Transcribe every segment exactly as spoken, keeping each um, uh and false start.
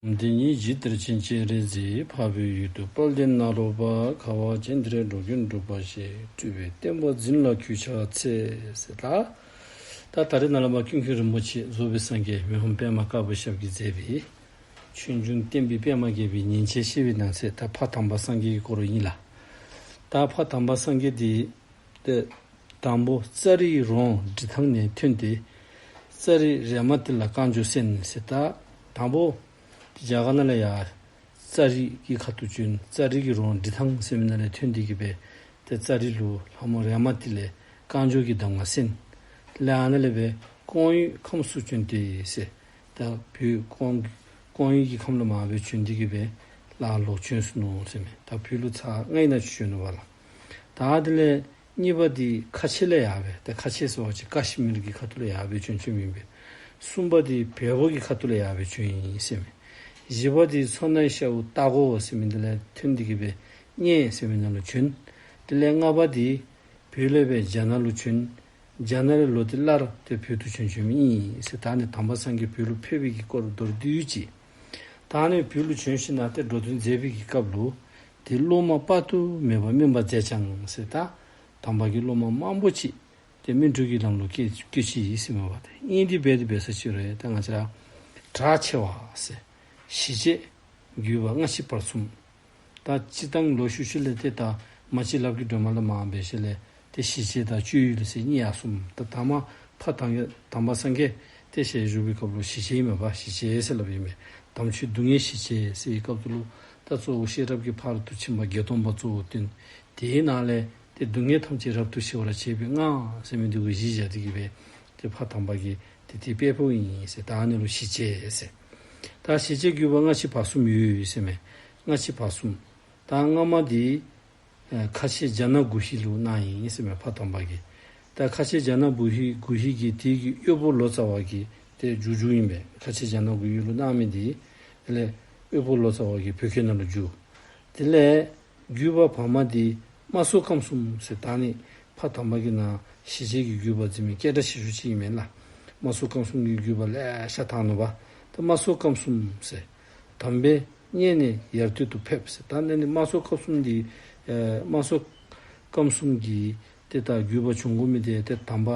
འདི་ཉིད་ཇི་ལྟར་མཁྱེན་ཅེས་རེ་ཟེར། འཕགས་པའི་ཡུལ་དུ་དཔལ་ལྡན་ནཱ་རོ་པ། ཁ་བ་ཅན་དེར་འགྲོ་ཀུན་འགྲུབ་པར་ཤོག་སྤྲུལ་པའི་བསྟན་པ་འཛིན་ལ་གུས་ཕྱག་འཚལ་ཟེར། ད་ད་ད་རེས་ནཱ་ལས་མར་ཀུན་མཁྱེན་རིན་པོ་ཆེ་རྫོགས་པའི་སངས་རྒྱས་མི་ཕམ་པདྨ་དཀར་པོའི་ཞབས་ཀྱིས་མཛད་པའི་ཆོས་འབྱུང་བསྟན་པའི་པདྨ་རྒྱས་པའི་ཉིན་བྱེད་བཤད་པའི་ནང་གསེས། ད་ཕ་དམ་པ་སངས་རྒྱས་ཀྱི་སྐོར་ཡིན་ལ། ད་ཕ་དམ་པ་སངས་རྒྱས་དེ། ཏེ། དང་པོ་ཙཱ་རི་རོང་འབྲི་ཐང་ནས་ཐོན་ཏེ། ཙཱ་རི་རེ་མ་ཏི་ལ་རྐང་མགྱོགས་གསན་ཟེར། ད་དང་པོ། རྒྱ་གར་ནང་ལ་ཡ། ཙཱ་རི་གི་ཁ་ཐུག་བྱོན། ཙཱ་རི་གི་རོང་འབྲི་ཐང་ཟེར་མི་ནང་ལ་ཐོན་ཏེ་གི་བས། ཏེ་ཙཱ་རི་ལུ་ལྷ་མོ་རེ་མ་ཏི་ལས་རྐང་མགྱོགས་ཀྱི་གདམས་ངག་གསན། ལས་ཨ་ནཱ་ལས་བས་ཀོང་ཡུལ་ཁམས་སུ་བྱོན་ཏེ་ཟེར། ད་བོད་ཀོང་། ཀོང་ཡུལ་གྱི་ཁམས་ལ་མར་བས་བྱོན་ཏེ་གི་བས། ལ་ལོག་བྱོན་སོ་ནུག་ཟེར་མས། ད་བོད་ལུ་ཚར་ལྔ་ཡི་ནང་བྱོན་ནུག་པ་ལ། ད་དེ་ལས་གཉིས་པ་དེ་ཁ་ཆེ་ལས་ཡར་བས། ད་ཁ་ཆེ་ཟེར་བ་ཅིན་ཀ་ཤི་མིར་གྱི་ཁ་ཐུག་ལས་ཡར་བས་བྱོན་བྱོན་མིན་པས། གསུམ་པ་དེ་བལ་པོ་གི་ཁ་ཐུག་ལས་ཡར་བས་བྱོན་ཡིན་ཟེར་མས། བཞི་པ་དེ་མཚོ་སྣ་ཤ་འུ་སྟག་གོ་ཟེར་མི་འདི་ལས་ཐོན་ཏེ་གི་བས་གཉན་ཟེར་མི་ནང་ལུ་བྱོན། དེ་ལས་ལྔ་པ་དེ་བོད་ལས་བས་རྒྱ་ནག་ལུ་བྱོན། རྒྱ་ནག་ལས་ལོག་སྟེ་སླར་ཏེ་བོད་དུ་བྱོན་བྱོན་མི་ཨིན་ཟེར། ད་ནི་དམ་པ་སངས་རྒྱས་བོད་ལུ་ཕེབས་པའི་གི་སྐོར་མདོར་བསྡུས་ཅིག་ད་ནི་བོད་ལུ་བྱོན་ཞིནམ་ལས་ཏེ་འགྲོ་དོན་མཛད་པའི་གི་སྐབས་ལུ། ཏེ་སློབ་མ་དཔག་ཏུ་མེད་པ་སྨིན་པར་མཛད་ཅིང་ཟེར། ད་དམ་པ་གི་སློབ་མ་མང་པོ་ཅིག་ཏེ་སྨིན་གྲོལ་གྱི་ལམ་ལུ་སྐྱེ་སྐྱེ་ཅི་ཡིན་ཟེར་མས་པ། ཏེ་ཨིན་དེ་འབད་དེ་འབད་ས་ཅིག་རེད། ད་ང་བཅས་ར་གྲགས་ཆེ་བ་ཟེར། ཞི་བྱེད་བརྒྱུད་པ་སྔ་ཕྱི་བར་གསུམ། ད་སྤྱིར་བཏང་ལོ་ཤུལ་ཤུལ་ལས་ཏེ་ད་མ་གཅིག་ལབ་ཀྱི་སྒྲོལ་མ་ལ་མར་འབད་ཞིནམ་ལས་ཏེ་ཞི་བྱེད་དང་སྤྱོད་ཡུལ་ཟེར་གཉིས་ཡར་གསུམ། ད་ད་མ་ཕ་དམ་དམ་པ་སངས་རྒྱས་ཏེ་ཞལ་བཞུགས་པའི་སྐབས་ལུ་ཞི་བྱེད་ཨིན་མས་པ། ཞི་བྱེད་ཟེར་ལབ་ཨིན་མས། དམ་ཆོས་སྡུག་བསྔལ་ཞི་བྱེད་ཟེར་བའི་སྐབས་སུ་ལུ་ད་གཙོ་བོ་ཤེས་རབ་ཀྱི་ཕ་རོལ་ཏུ་ཕྱིན་པ་བརྒྱད་སྟོང་པ་གཙོ་བོ་བསྟན། དེའི་ནང་ལས་ཏེ་སྡུག་བསྔལ་ཐམས་ཅད་རབ་ཏུ་ཞི་བར་བྱེད་པའི་སྔགས་ཟེར་མི་འདི་གུ་གཞི་བཞག་སྟེ་གི་བས་ཏེ་ཕ་དམ་པ་གི་ཏེ་དེ་དཔེ་པོ་ཨིན་ཟེར། ད་ནི་ལུ་ཞི་བྱེད་ཟེར། ད་ཞི་བྱེད་བརྒྱུད་པ་སྔ་ཕྱི་བར་གསུམ་ཡོད་ཟེར་མས། སྔ་ཕྱི་བར་གསུམ། ད་སྔ་མ་འདི་ཨ་ཁ་ཆེ་རྒྱ་ནག་གུ་ཤྲི་ལུ་གནང་ཡི་ཟེར་མས་ཕ་དམ་པ་གིས། ད་ཁ་ཆེ་རྒྱ་ནག་གུ་ཤྲི་གུ་ཤྲི་གི་དེ་གི་དབུལ་པོ་ལོ་ཙཱ་བ་གིས་ཏེ་བསྒྱུར་བསྒྱུར་ཨིན་པས། ཁ་ཆེ་རྒྱ་ནག་གུ་ཤྲི་ལུ་གནང་མི་འདི། དེ་ལས་དབུལ་པོ་ལོ་ཙཱ་བ་གིས་བོད་སྐད་ནང་ལུ་བསྒྱུར། དེ་ལས་བརྒྱུད་པ་བར་མ་འདི་རྨ་སོ་ཁམས་གསུམ་ཟེར། ད་ནི་ཕ་དམ་པ་གི་ནང་ཞི་བྱེད་ཀྱི་བརྒྱུད་པ་འཛིན་མི་སྐད་གྲགས་ཆེ་ཤོས་ཅིག་ཨིན་མས་ལགས། རྨ་སོ་ཁམས་གསུམ་གྱི་བརྒྱུད་པ་ལེ་ཤ་དག་ནུག་པ། ད་རྨ་སོ་ཁམས་གསུམ་ཟེར། དམ་པས་སྙན་ནས་ཡར་སྟོད་དུ་ཕེབས་ཟེར། ད་ནི་ནི་རྨ་སོ་ཁམས་གསུམ་འདི་ཨ་རྨ་སོ་ཁམས་གསུམ་གྱི་ཏེ་ད་བརྒྱུད་པ་བྱུང་དགོ་མི་དེ་ཏེ་དམ་པ་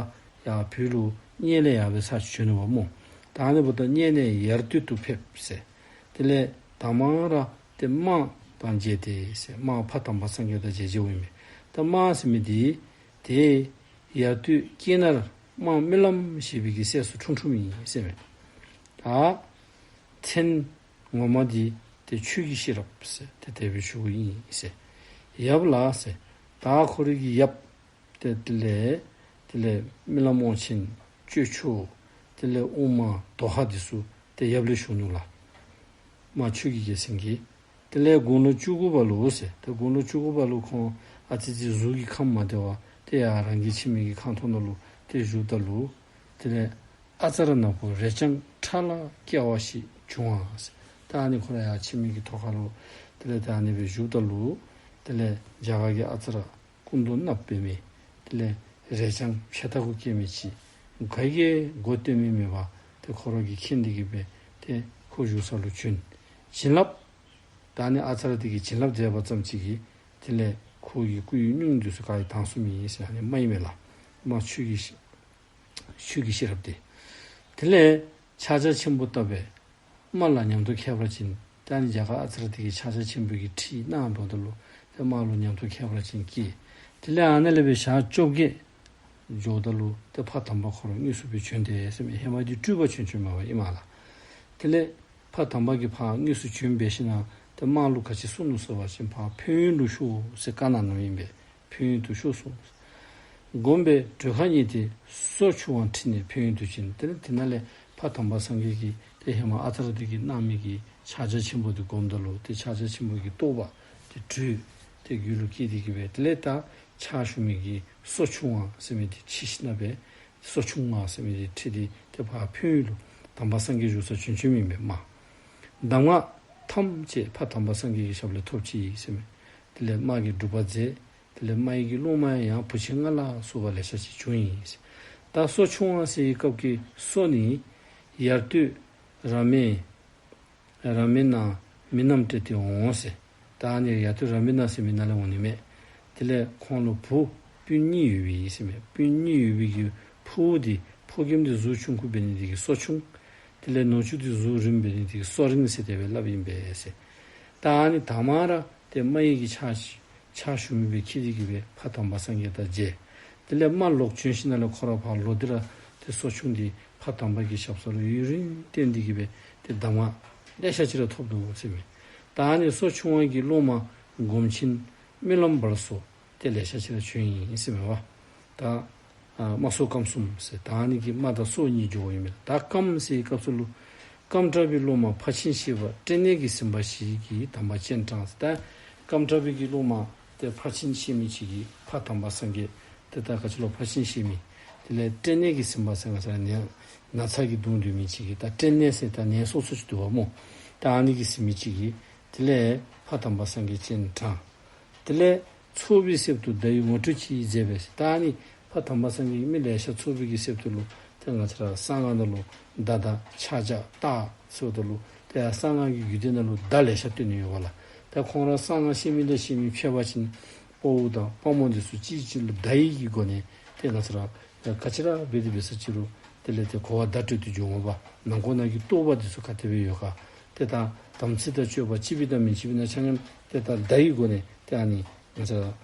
ཡར་བོད་ལུ་སྙན་ལས་ཡར་བའི་ས་ཆ་བྱོན་ནུག་པ་སྨོ། ད་ནི་འབདཝ་ད་སྙན་ནས་ཡར་སྟོད་དུ་ཕེབས་ཟེར། དེ་ལས་དང་པ་ར་ཏེ་དམག་དང་མཇལ་ཏེ་ཟེར། དམག་ཕ་དམ་པ་སངས་རྒྱས་དང་མཇལ་མཇལཝ་ཨིན་མས། ད་དམག་ཟེར་མི་འདི་ཏེ་ཡར་སྟོད་ཀྱེ་ནར་དམག་རྨི་ལམ་ཞེས་པའི་གི་སྲས་སུ་འཁྲུངས་འཁྲུངསམ་ཨིན་ཟེར་མས། ད་མཚན་ངོ་མ་འདི་ཏེ་ཆོས་ཀྱི་ཤེས་རབ་ཟེར་ཏེ་དེ་སྦེ་ཞུཝ་ཨིན་ཟེར། ཡབ་ལ་ཟེར། ད་ཁོ་རའི་གི་ཡབ་ཏེ་དེ་ལས་དེ་ལས་རྨི་ལམ་དབང་ཆེན་སྤྱོད་མཆོག། དེ་ལས་དབུ་མ་དོ་ཧ་འདི་ཚུ་ཏེ་ཡབ་ལས་ཞུ་ནུག་ལགས། མ་ཆོས་ཀྱི་རྒྱལ་མཚན་གྱིས། དེ་ལས་དགུང་ལོ་བཅུ་དགུ་པ་ལུ་ཟེར། ཏེ་དགུང་ལོ་བཅུ་དགུ་པ་ལུ་ཁོང་ཨ་ཙི་ཙི་གཟུགས་ཀྱི་ཁམས་མ་བདེ་བར་ཏེ་ཡར་རང་གི་ཁྱིམ་མི་གི་ཁང་ཐོག་ནང་ལུ་ཏེ་བཞུགསཔ་ད་ལུ། དེ་ལས་ཨ་ཙ་ར་ནག་པོ་རས་རྐྱང་ཁྲ་ལ་སྐྱེ་བ་ཞིག་བྱུང་བ་ཟེར། ད་ཨ་ནི་ཁོ་ར་ཡར་ཁྱིམ་མི་གི་ཐོག་ཁ་ལུ་དེ་ལས་ད་ཨ་ནི་སྦེ་བཞུགསཔ་ད་ལུ། དེ་ལས་རྒྱ་གར་གྱི་ཨ་ཙ་ར་སྐུ་མདོག་གནགཔོ་འབད་མི། དེ་ལས་རས་རྐྱང་ཕྱེད་ལྟ་བུ་སྐྱེས་མི་ཅིག་ག་གིས་མགོ་སྟོན་མི་མེད་པར་ཏེ་ཁོ་ར་གིས་མཁྱེན་ཏེ་གི་སྦེ་ཏེ་ཁོ་བཞུགས་ས་ལུ་བྱོན། བྱིན་རླབས། ད་ཨ་ནི་ཨ་ཙ་ར་དེ་གིས་བྱིན་རླབས་མཛད་པ་ཙམ་ཅིག་གིས་དེ་ལས་ཁོ་གི་སྐུའི་སྙུང་འདི་ཚུ་ག་ཡི་དྭངས་སུ་མི་ཡིན་ཟེར། ཨ་ནི་རྨ་ཨིན་མས་ལགས། རྨ་ཆོས་ཀྱི་ཤེས་ཆོས་ཀྱི་ཤེས་རབ་དེ། དེ་ལས་ཕྱག་རྒྱ་ཆེན་པོ་བཏབ་པས། རྨ་ལ་ཉམས་རྟོགས་ཁྱད་པར་ཅན། ད་ཨ་ནི་རྒྱ་གར་ཨ་ཙ་ར་དེ་གིས་ཕྱག་རྒྱ་ཆེན་པོ་གི་ཁྲིད་གནང་འབདཝ་ད་ལུ་ཏེ་རྨ་ལུ་ཉམས་རྟོགས་ཁྱད་པར་ཅན་སྐྱེས། དེ་ལས་ཨ་ནཱ་ལས་སྦེ་ཞག་བཅོ་བརྒྱད་འགྱོཝ་ད་ལུ་ཏེ་ཕ་དམ་པ་ཁོ་ར་དངོས་སུ་སྦེ་བྱོན་ཏེ་ཟེར་མས། ཧེ་མ་འདི་སྤྲུལ་པ་བྱོན་བྱོནམ་ཨིན་མས་ལགས། དེ་ལས་ཕ་དམ་པ་གིས་ཕར་དངོས་སུ་བྱོན་འབད་ཞིནམ་ལས་ཏེ་རྨ་ལུ་ག་ཅི་གསུངས་ནུག་ཟེར་བ་ཅིན་ཕར་ཕན་ཡོན་ལུ་ཤོག་ཟེར་བཀའ་གནང་གནངམ་ཨིན་པས། ཕན་ཡོན་དུ་ཤོག་གསུངས། བསྒོམས་པས་གྲོད་ཁ་གཉིས་ཏེ་སོ་ཆུང་བ་ཁྲིད་ནས་ཕན་ཡོན་དུ་བྱིན། དེ་ལས་དེ་ནང་ལས་ཕ་དམ་པ་སངས་རྒྱས་ཀྱིས་ཏེ་ཧེ་མ་ཨ་ཙ་ར་དེ་གིས་གནང་མི་གི་ཕྱག་རྒྱ་ཆེན་པོ་དེ་བསྒོམ་ད་ལུ་ཏེ་ཕྱག་རྒྱ་ཆེན་པོ་གི་རྟོགས་པ་དེ་དྲོད་དེ་རྒྱུད་ལུ་སྐྱེས་ཏེ་གི་སྦེ། དེ་ལས་ད་ཕྱག་ཞུ་མི་གི་སོ་ཆུང་བ་ཟེར་མི་དེ་ཁྲིད་ཞིནམ་ལས་སྦེ་སོ་ཆུང་བ་ཟེར་མི་དེ་ཁྲིད་དེ་ཏེ་ཕར་ཕན་ཡོན་ལུ་དམ་པ་སངས་རྒྱས་བཞུགས་ས་བྱོན་བྱོནམ་ཨིན་པས་སྨོ། གདམས་ངག་ཐམས་ཅད་ཕ་དམ་པ་སངས་རྒྱས་ཀྱི་ཞབས་ལས་ཐོབ་ཅི་ཟེར་མས། དེ་ལས་རྨ་གིས་སྒྲུབ་པ་མཛད། དེ་ལས་རྨ་ཡི་གི་སློབ་མ་ཡང་བུ་ཆེན་ལྔ་ལ་སོགས་པ་ལེ་ཤ་ཅིག་བྱུང་ཡི། ད་སོ་ཆུང་བ་ཟེར་བའི་སྐབས་ཀྱི་སོ་ནི་ཡར་སྟོད་ར་མེ། ར་མི་ན་མི་རྣམས་བཀྲེས་ཏེ་འོང་ཟེར། ད་ཨ་ནི་ཡ་ཏུ་ར་མི་ན་ཟེར་མི་ན་ལ་འོང་ནི་མེད། དེ་ལས་ཁོང་ལ་བུ་སྤུན་གཉིས་ཡོད་པའི་ཡིན་ཟེར་མེད། སྤུན་གཉིས་ཡོད་པའི་གི་ཕུ་བོ་དེ་ཕོ་རྒནམ་དེ་གཟུགས་ཆུང་ཀུ་འབད་ནི་དེ་གི་སོ་ཆུང་། དེ་ལས་ནུ་གཅུང་དེ་གཟུགས་རིངམ་འབད་ནི་དེ་གི་སོ་རིང་ཟེར་དེ་སྦེ་སླབ་ཨིན་པས་ཟེར། ད་ཨ་ནི་དང་མ་ར་དེ་རྨ་ཡི་གི་ཕྱག་ཕྱག་ཞུ་མི་སྦེ་འཁྱིད་དེ་གི་སྦེ་ཕ་དམ་པ་སངས་རྒྱས་དང་མཇལ། དེ་ལས་རྨ་ལོག་བྱོན་ཞིནམ་ལས་ཁོ་ར་ཕར་ལོག་སྟེ་ར་དེ་སོ་ཆུང་དེ་ཕ་དམ་པ་གི་ཞབས་ས་ལུ་ཡུན་རིང་བརྟེན་ཏེ་གི་སྦེ་དེ་གདམས་ངག་ལེ་ཤ་ཅིག་ར་ཐོབ་འདུག་ཟེར་མས། ད་ཨ་ནི་སོ་ཆུང་བ་གི་སློབ་མ་སྒོམ་ཆེན་སྨོན་ལམ་འབར་སོགས་དེ་ལེ་ཤ་ཅིག་ར་བྱོན་ཡི་ཟེར་མས་པ། ད་ཨ་རྨ་སོ་སྐམ་གསུམ་ཟེར། ད་ཨ་ནི་གི་རྨ་དང་སོ་གཉིས་འགྱོཝ་ཨིན་མས། ད་སྐམ་ཟེར་བའི་སྐབས་སུ་ལུ་སྐམ་གྲགས་པའི་སློབ་མ་ཕར་ཕྱིན་ཤེས་པ་སྐྲན་ནད་ཀྱིས་ཟིན་པ་ཞིག་གིས་དམ་པ་སྤྱན་དྲངས་ཟེར། ད་སྐམ་གྲགས་པའི་གི་སློབ་མ་དེ་ཕར་ཕྱིན་ཤེས་མི་ཅིག་གིས་ཕ་དམ་པ་སངས་རྒྱས་དེ་ད་ག་ཅི་ལོ་ཕར་ཕྱིན་ཤེས་མི་དེ་ལས་སྐྲན་ནད་ཀྱིས་ཟིན་པ་ཟེར་ང་ཚ་ནད་ན་ཚ་གིས་གདུང་སྡོད་མི་ཅིག་གིས་ད་སྐྲན་ནད་ཟེར་ད་ནད་སོ་སོ་ཅིག་འདུག་པ་སྨོ། ད་ཨ་ནི་གིས་ཟིན་མི་ཅིག་གིས་དེ་ལས་ཕ་དམ་པ་སངས་རྒྱས་སྤྱན་དྲངས། དེ་ལས་ཚོགས་པའི་གསེབ་ཏུ་མདའ་ཡི་ངོ་སྤྲོད་ཅིག་མཛད་པས། ད་ཨ་ནི་ཕ་དམ་པ་སངས་རྒྱས་ཀྱིས་མི་ལེ་ཤ་ཚོགས་པའི་གི་གསེབ་ཏུ་ལུ་དེ་ང་ཚ་ར་གསང་སྔགས་ནང་ལུ་མདའ་དང་ཕྱག་རྒྱ་རྟགས་ཟེརཝ་ད་ལུ་དེ་ཡང་གསང་སྔགས་ཀྱི་རྒྱུད་སྡེ་ནང་ལུ་མདའ་ལེ་ཤ་སྟོན་ནི་ཡོད་པ་ལགས། དེ་ཁོང་ར་གསང་སྔགས་ཤེས་མི་དང་ཤེས་མི་ཕྱད་པ་ཅིན་དཔའ་བོ་དང་དཔའ་མོ་འདི་ཚུ་གཅིག་གཅིག་ལུ་མདའ་ཡི་གི་སྒོ་ནས་དེ་ང་ཚ་ར་ག་ཅི་ར་འབད་དེ་འབད་ས་ཅིག་རུང་དེ་ལས་དེ་གོ་བ་བརྡ་སྤྲོད་དེ་འགྱོ་འོང་པ། ནང་ཁོག་ནང་གི་རྟོགས་པ་འདི་ཚུ་ག་དེ་སྦེ་ཡོད་ག། དེ་དང་དམ་ཚིག་དང་སྤྱོད་པ་སྤྱི་པའི་དང་མི་སྤྱི་པའི་ནང་ཆ་མཉམ་དེ་དང་མདའ་ཡི་སྒོ་ནས་དེ་ཨ་ནི་ང་ཚ་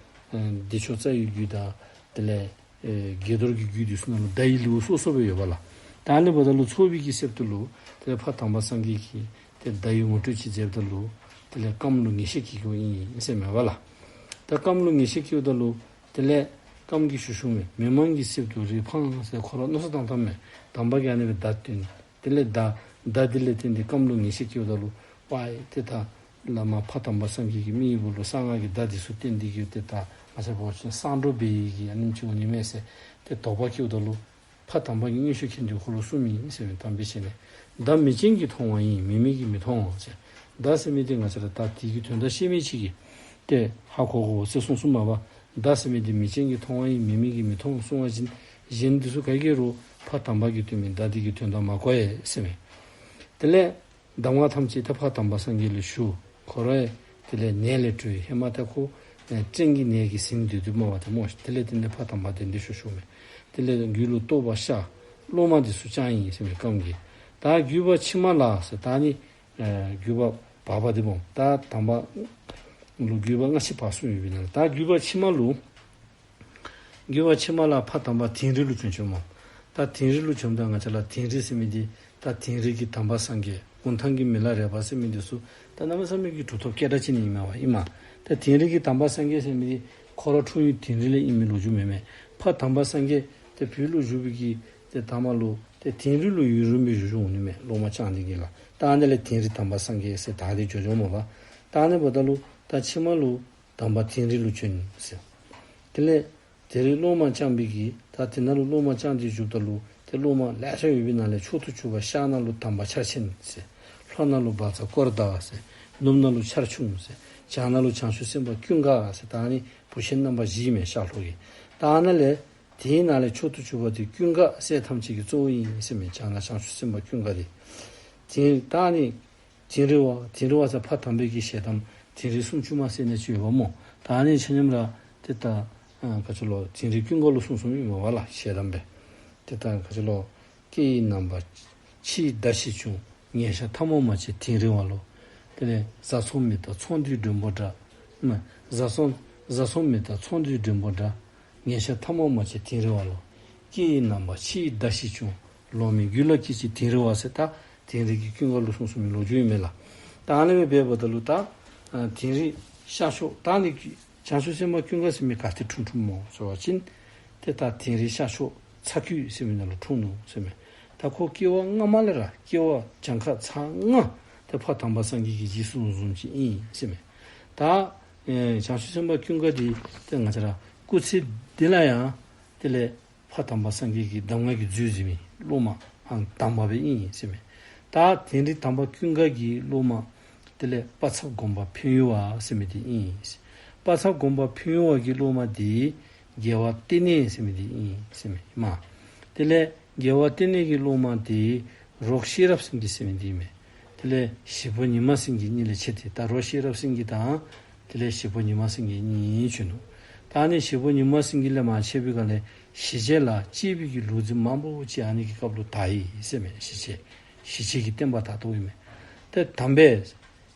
བདེ་མཆོག་རྩ་བའི་རྒྱུད་དང་དེ་ལས་ཨེ་དགྱེས་རྡོར་གྱི་རྒྱུད་འདི་ཚུ་ནང་ལུ་མདའ་ཡི་ལེའུ་སོ་སོ་སྦེ་ཡོད་པ་ལགས། ད་ཨ་ནི་འབདཝ་ད་ལུ་ཚོགས་པའི་གི་གསེབ་ཏུ་ལུ་དེ་ལས་ཕ་དམ་པ་སངས་རྒྱས་ཀྱིས་དེ་མདའ་ཡི་ངོ་སྤྲོད་ཅིག་མཛདཔ་ད་ལུ་དེ་ལས་སྐམ་ལུ་ངེས་ཤེས་སྐྱེ་སྐྱེཝ་ཨིན་ཟེར་མས་པ་ལགས། ད་སྐམ་ལུ་ངེས་ཤེས་སྐྱེཝ་ད་ལུ་དེ་ལས་སྐམ་གྱིས་ཞུ་ཞུཝ་མས། མི་མང་གི་གསེབ་ཏུ་རི་འཕངས་ཟེར། ཁོ་ར་མནོ་བསམ་བཏང་བཏངམ་མས། དམ་པ་གིས་ཨ་ནི་སྦེ་མདའ་སྟོན། དེ་ལས་མདའ་མདའ་དེ་ལས་བརྟེན་ཏེ་སྐམ་ལུ་ངེས་ཤེས་སྐྱེཝ་ད་ལུ་ཝའི་དེ་ད་བླ་མ་ཕ་དམ་པ་སངས་རྒྱས་ཀྱིས་མི་ཡི་བུ་ལུ་གསང་སྔགས་ཀྱི་མདའ་འདི་ཚུ་སྟོན་ཏེ་གི་དེ་ད་ང་ཚ་བོ་ཆེན་གསང་སྒྲོག་འབད་ཡི་གི་ཨ་ནེམ་ཅིག་འོང་ནི་མས་ཟེར་དེ་དོགས་པ་སྐྱེཝ་ད་ལུ་ཕ་དམ་པ་གིས་མངོན་ཤེས་མཁྱེན་ཏེ་ཁོ་ལུ་གསུངས་མི་ཨིན་ཟེར་མས། དམ་པའི་ཆོས་ནི། མདའ་མི་ཅན་གྱིས་མཐོང་བ་ཡིན། མི་མེད་ཀྱིས་མི་མཐོང་ཟེར། མདའ་ཟེར་མི་དེ་ང་ཚ་ར་ད་དེ་གི་དོན་དག་ཤེས་མི་ཅིག་གིས་དེ་ཧ་གོ་དགོ་ཟེར་གསུངས་གསུངསམ་མས་པ། མདའ་ཟེར་མི་དེ་མི་ཅན་གྱིས་མཐོང་བ་ཡིན། མི་མེད་ཀྱིས་མི་མཐོང་གསུང་བ་ཅིན་གཞན་འདི་ཚུ་ག་གིས་རུང་ཕ་དམ་པ་གིས་སྟོན་མི་མདའ་དེ་གི་དོན་དག་མ་གོ་ཡས་ཟེར་མས། དེ་ལས་གདམས་ངག་ཐམས་ཅད་ད་ཕ་དམ་པ་སངས་རྒྱས་ལུ་ཞུ། ཁོ་ར་དེ་ལས་ནད་ལས་གྲོལ། ཧེ་མ་ད་ཁོ་སྐྲན་གྱི་ནད་ཀྱིས་ཟིན་སྡོད་དོ་སྨོ་པ་དེ་སྨོ། དེ་ལས་དེ་ནས་ཕ་དམ་པ་གདན་འདྲེན་ཞུ་ཞུཝ་མས། དེ་ལས་རྒྱུད་ལུ་རྟོགས་པ་ཤར། སློབ་མ་འདི་ཚུ་བསྐྱངས་ཡི་ཟེར་མས་སྐམ་གྱིས། ད་བརྒྱུད་པ་ཕྱི་མ་ལ་ཟེར། ད་ནི་ཨ་བརྒྱུད་པ་བར་པ་དེ་སྨོ། ད་དམ་པ་ལུ་བརྒྱུད་པ་སྔ་ཕྱི་བར་གསུམ་ཡོད་པའི་ནང་ལས་ད་བརྒྱུད་པ་ཕྱི་མ་ལུ་བརྒྱུད་པ་ཕྱི་མ་ལ་ཕ་དམ་པ་དིང་རི་ལུ་བྱོན་བྱོནམ་མས། ད་དིང་རི་ལུ་བྱོནམ་ད་ང་བཅས་ལ་དིང་རི་ཟེར་མི་འདི་ད་དིང་རི་གི་དམ་པ་སངས་རྒྱས། གུང་ཐང་གི་མི་ལ་རས་པ་ཟེར་མི་འདི་ཚུ་ད་གནམ་མེད་ས་མེད་ཀྱི་གྲུབ་ཐོབ་སྐད་གྲགས་ཅན་ཨིན་མས་པ་ཨིན་མས། ད་དིང་རི་གི་དམ་པ་སངས་རྒྱས་ཟེར་མི་འདི་ཁོ་ར་འཁྲུངས་ཡུལ་དིང་རི་ལས་ཨིན་མི་ལོ་རྒྱུས་མེད་མས། ཕ་དམ་པ་སངས་རྒྱས་དེ་བོད་ལུ་བཞུགས་པའི་གི་དེ་ད་མ་ལུ་དེ་དིང་རི་ལུ་ཡུན་རིངམོ་སྦེ་བཞུགས་བཞུགས་འོང་ནི་མས། སློབ་མ་བསྐྱངས་ནི་གི་ལ། ད་ཨ་ནི་ལས་དིང་རི་དམ་པ་སངས་རྒྱས་ཟེར་ད་དེ་བྱོན་བྱོནམ་མས་པ། ད་ཨ་ནི་འབདཝ་ད་ལུ་ད་ཕྱི་མ་ལུ་དམ་པ་དིང་རི་ལུ་བྱོན་ཟེར། དེ་ལས་དེ་རིང་སློབ་མ་བསྐྱངས་པའི་གི་ད་དེ་ནང་ལུ་སློབ་མ་བསྐྱངས་ཏེ་བཞུགསཔ་ད་ལུ་དེ་སློབ་མ་ལེ་ཤ་ཡོད་པའི་ནང་ལས་མཆོག་ཏུ་གྱུར་པ་ཤར་ནང་ལུ་དམ་པ་ཕྱག་ཆེན་ཟེར། ལྷོ་ནང་ལུ་བཛྲ་ཀོ་ར་དྷ་ཟེར། ནུབ་ནང་ལུ་ཆར་ཆུང་ཟེར། བྱང་ནང་ལུ་བྱང་ཆུབ་སེམས་དཔའ་ཀུན་དགའ་ཟེར། ད་ཨ་ནི་བུ་ཆེན་རྣམ་པ་བཞི་མས་ཤར་ལྷོ་གི། ད་ཨ་ནཱ་ལས་དེའི་ནང་ལས་མཆོག་ཏུ་གྱུར་པ་དེ་ཀུན་དགའ་སྲས་ཐམས་ཅད་ཀྱི་གཙོ་བོ་ཨིན་ཟེར་མས། བྱང་ན་བྱང་ཆུབ་སེམས་དཔའ་ཀུན་དགའ་དེ། དེ་ད་ཨ་ནི་དིང་རི་བ། དིང་རི་བ་ཟེར་ཕ་དམ་པའི་གི་ཞལ་གདམས་དིང་རི་སུམ་ཅུ་མ་ཟེར་ནས་ཅིག་ཡོདཔ་སྨོ། ད་ཨ་ནི་ཆ་མཉམ་ར་དེ་ད་ཨ་ག་ཅི་ལོ་དིང་རི་ཀུན་དགའ་ལུ་གསུངས་གསུངསམ་ཨིན་མས་པ་ལགས་ཞལ་གདམས་སྦེ། དེ་ད་ག་ཅི་ལོ། སྐྱེ་ཡི་རྣམ་པ་ཕྱི་ཡི་མདའ་ཞིག་བྱུང་། ཉེ་ཤ་ཐ་མོ་མ་བྱེད་དིང་རི་བ་ལོ། དེ་ལས་བཟའ་ཚང་མི་དང་ཚོང་འདུས་མགྲོན་པོ་འདྲ། མ་བཟའ་ཚང་བཟའ་ཚང་མི་དང་ཚོང་འདུས་མགྲོན་པོ་འདྲ། ཉེ་ཤ་ཐ་མོ་མ་བྱེད་དིང་རི་བ་ལོ། སྐྱེ་ཡི་རྣམ་པ་ཕྱི་ཡི་མདའ་ཞིག་བྱུང་། ལོ་མའི་རྒྱུད་ལ་སྐྱེས་ཀྱི་དིང་རི་བ་ཟེར། ད་དིང་རི་གི་ཀུན་དགའ་ལུ་གསུངས་གསུངས་མི་ལོ་རྒྱུས་ཨིན་མས་ལགས། ད་ཨ་ནི་སྦེ་འབདཝ་ད་ལུ་ད་དིང་རི་ཤར་ཕྱོགས་ད་ནི་བྱང་ཆུབ་སེམས་དཔའ་ཀུན་དགའ་ཟེར་མི་ག་ཏེ་འཁྲུངས་འཁྲུངསམ་སྨོ་ཟེར་བ་ཅིན་དེ་ད་དིང་རི་ཤར་ཕྱོགས་ཚ་ཁུལ་ཟེར་མི་ནང་ལུ་འཁྲུངས་ནུག་ཟེར་མས། ད་ཁོ་སྐྱེ་བ་སྔ་མ་ལས་ར་སྐྱེ་བ་གྱངས་ཁ་ཚ་ལྔ་དེ་ཕ་དམ་པ་སངས་རྒྱས་ཀྱི་རྗེས་སུ་བཟུང་བཟུང་ཅིག་ཨིན་ཟེར་མས། ད་ཨེ་བྱང་ཆུབ་སེམས་དཔའ་ཀུན་དགའ་དེ་དེ་ང་བཅས་ར་སྐུ་ཚེ་འདི་ལ་ཡང་དེ་ལས་ཕ་དམ་པ་སངས་རྒྱས་ཀྱི་གདམས་ངག་གི་མཛོད་འཛིན་མི་སློབ་མ་ཨང་དང་པ་སྦེ་ཨིན་ཟེར་མས། ད་དིང་རི་དམ་པ་ཀུན་དགའ་གི་སློབ་མ་དེ་ལས་དཔལ་ཚབ་སྒོམ་པ་ཕན་ཡུལ་བ་ཟེར་མི་དེ་ཨིན། དཔལ་ཚབ་སྒོམ་པ་ཕན་ཡུལ་བ་གི་སློབ་མ་དེ་རྒྱལ་བ་བསྟན་གནས་ཟེར་མི་དེ་ཨིན་ཟེར་མས་མ། དེ་ལས་རྒྱལ་བ་བསྟན་གནས་ཀྱི་སློབ་མ་དེ་རོགས་ཤེས་རབ་སེང་གེ་ཟེར་མི་དེ་ཨིན་མས། དེ་ལས་ཞིག་པོ་ཉི་མ་སེང་གེ་གཉིས་ལས་ཕྱེ་སྟེ། ད་རོ་ཤེས་རབ་སེང་གེ་དང་། དེ་ལས་ཞིག་པོ་ཉི་མ་སེང་གེ་གཉིས་བྱོན་ནུག། ད་ནི་ཞིག་པོ་ཉི་མ་སེང་གེ་ལས་མར་ཕྱེ་བའི་སྒང་ལས་ཞི་བྱེད་ལ་གཅེས་པའི་གི་ལུག་རྫི་མང་པོ་ཅིག་ཨ་ནི་གི་སྐབས་ལུ་དར་ཡི་ཟེར་མས། ཞི་བྱེད། ཞི་བྱེད་ཀྱི་བསྟན་པ་དར་དོ་ཡིན་མས། ཏེ་དམ་པས་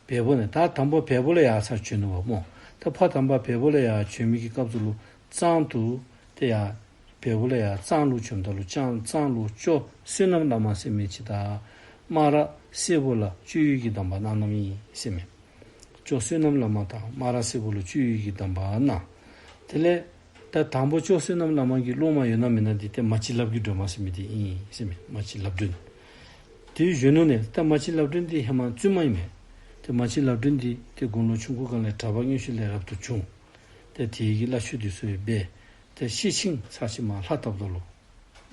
བལ་པོ་ནས། ད་དང་པོ་བལ་པོ་ལ་ཡར་ཚར་བྱོན་ནུག་པ་སྨོ། ད་ཕ་དམ་པ་བལ་པོ་ལ་ཡར་བྱོན་མི་གི་སྐབས་སུ་ལུ་གཙང་དུ་ཏེ་ཡར་བལ་པོ་ལ་ཡར་གཙང་ལུ་བྱོནམ་ད་ལུ་གཙང་གཙང་ལུ་ཇོ་བསོད་ནམས་བླ་མ་ཟེར་མི་ཅིག་དང་། སྨ་ར་སེར་པོ་ལ་གཅོད་ཡུལ་གྱི་གདམས་པ་གནང་གནངམ་ཨིན་ཟེར་མས། ཇོ་བསོད་ནམས་བླ་མ་དང་སྨ་ར་སེར་པོ་ལུ་གཅོད་ཡུལ་གྱི་གདམས་པ་གནང་། དེ་ལས་ད་དང་པོ་ཇོ་བསོད་ནམས་བླ་མ་གི་སློབ་མ་ཡོད་ན་མེད་ན་འདི་ཏེ་མ་གཅིག་ལབ་ཀྱི་སྒྲོལ་མ་ཟེར་མི་འདི་ཨིན་ཟེར་མས། མ་གཅིག་ལབ་སྒྲོན། དེ་གཞོན་ནུ་ནས། ད་མ་གཅིག་ལབ་སྒྲོན་འདི་ཧེ་མ་བཙུན་མ་ཨིན་མས། ཏེ་མ་གཅིག་ལབ་སྒྲོན་འདི་ཏེ་དགུང་ལོ་ཆུང་ཀུའི་སྒང་ལས་གྲྭ་པ་མངོན་ཤེས་ལས་རབ་ཏུ་བྱུང་། ཏེ་དེའི་གི་བླ་མཆོད་འདི་ཚུ་ཡང་འབད། ཏེ་ཤེར་ཕྱིན་ཚར་གཅིག་མར་ལྷ་བཏབ་ད་ལུ་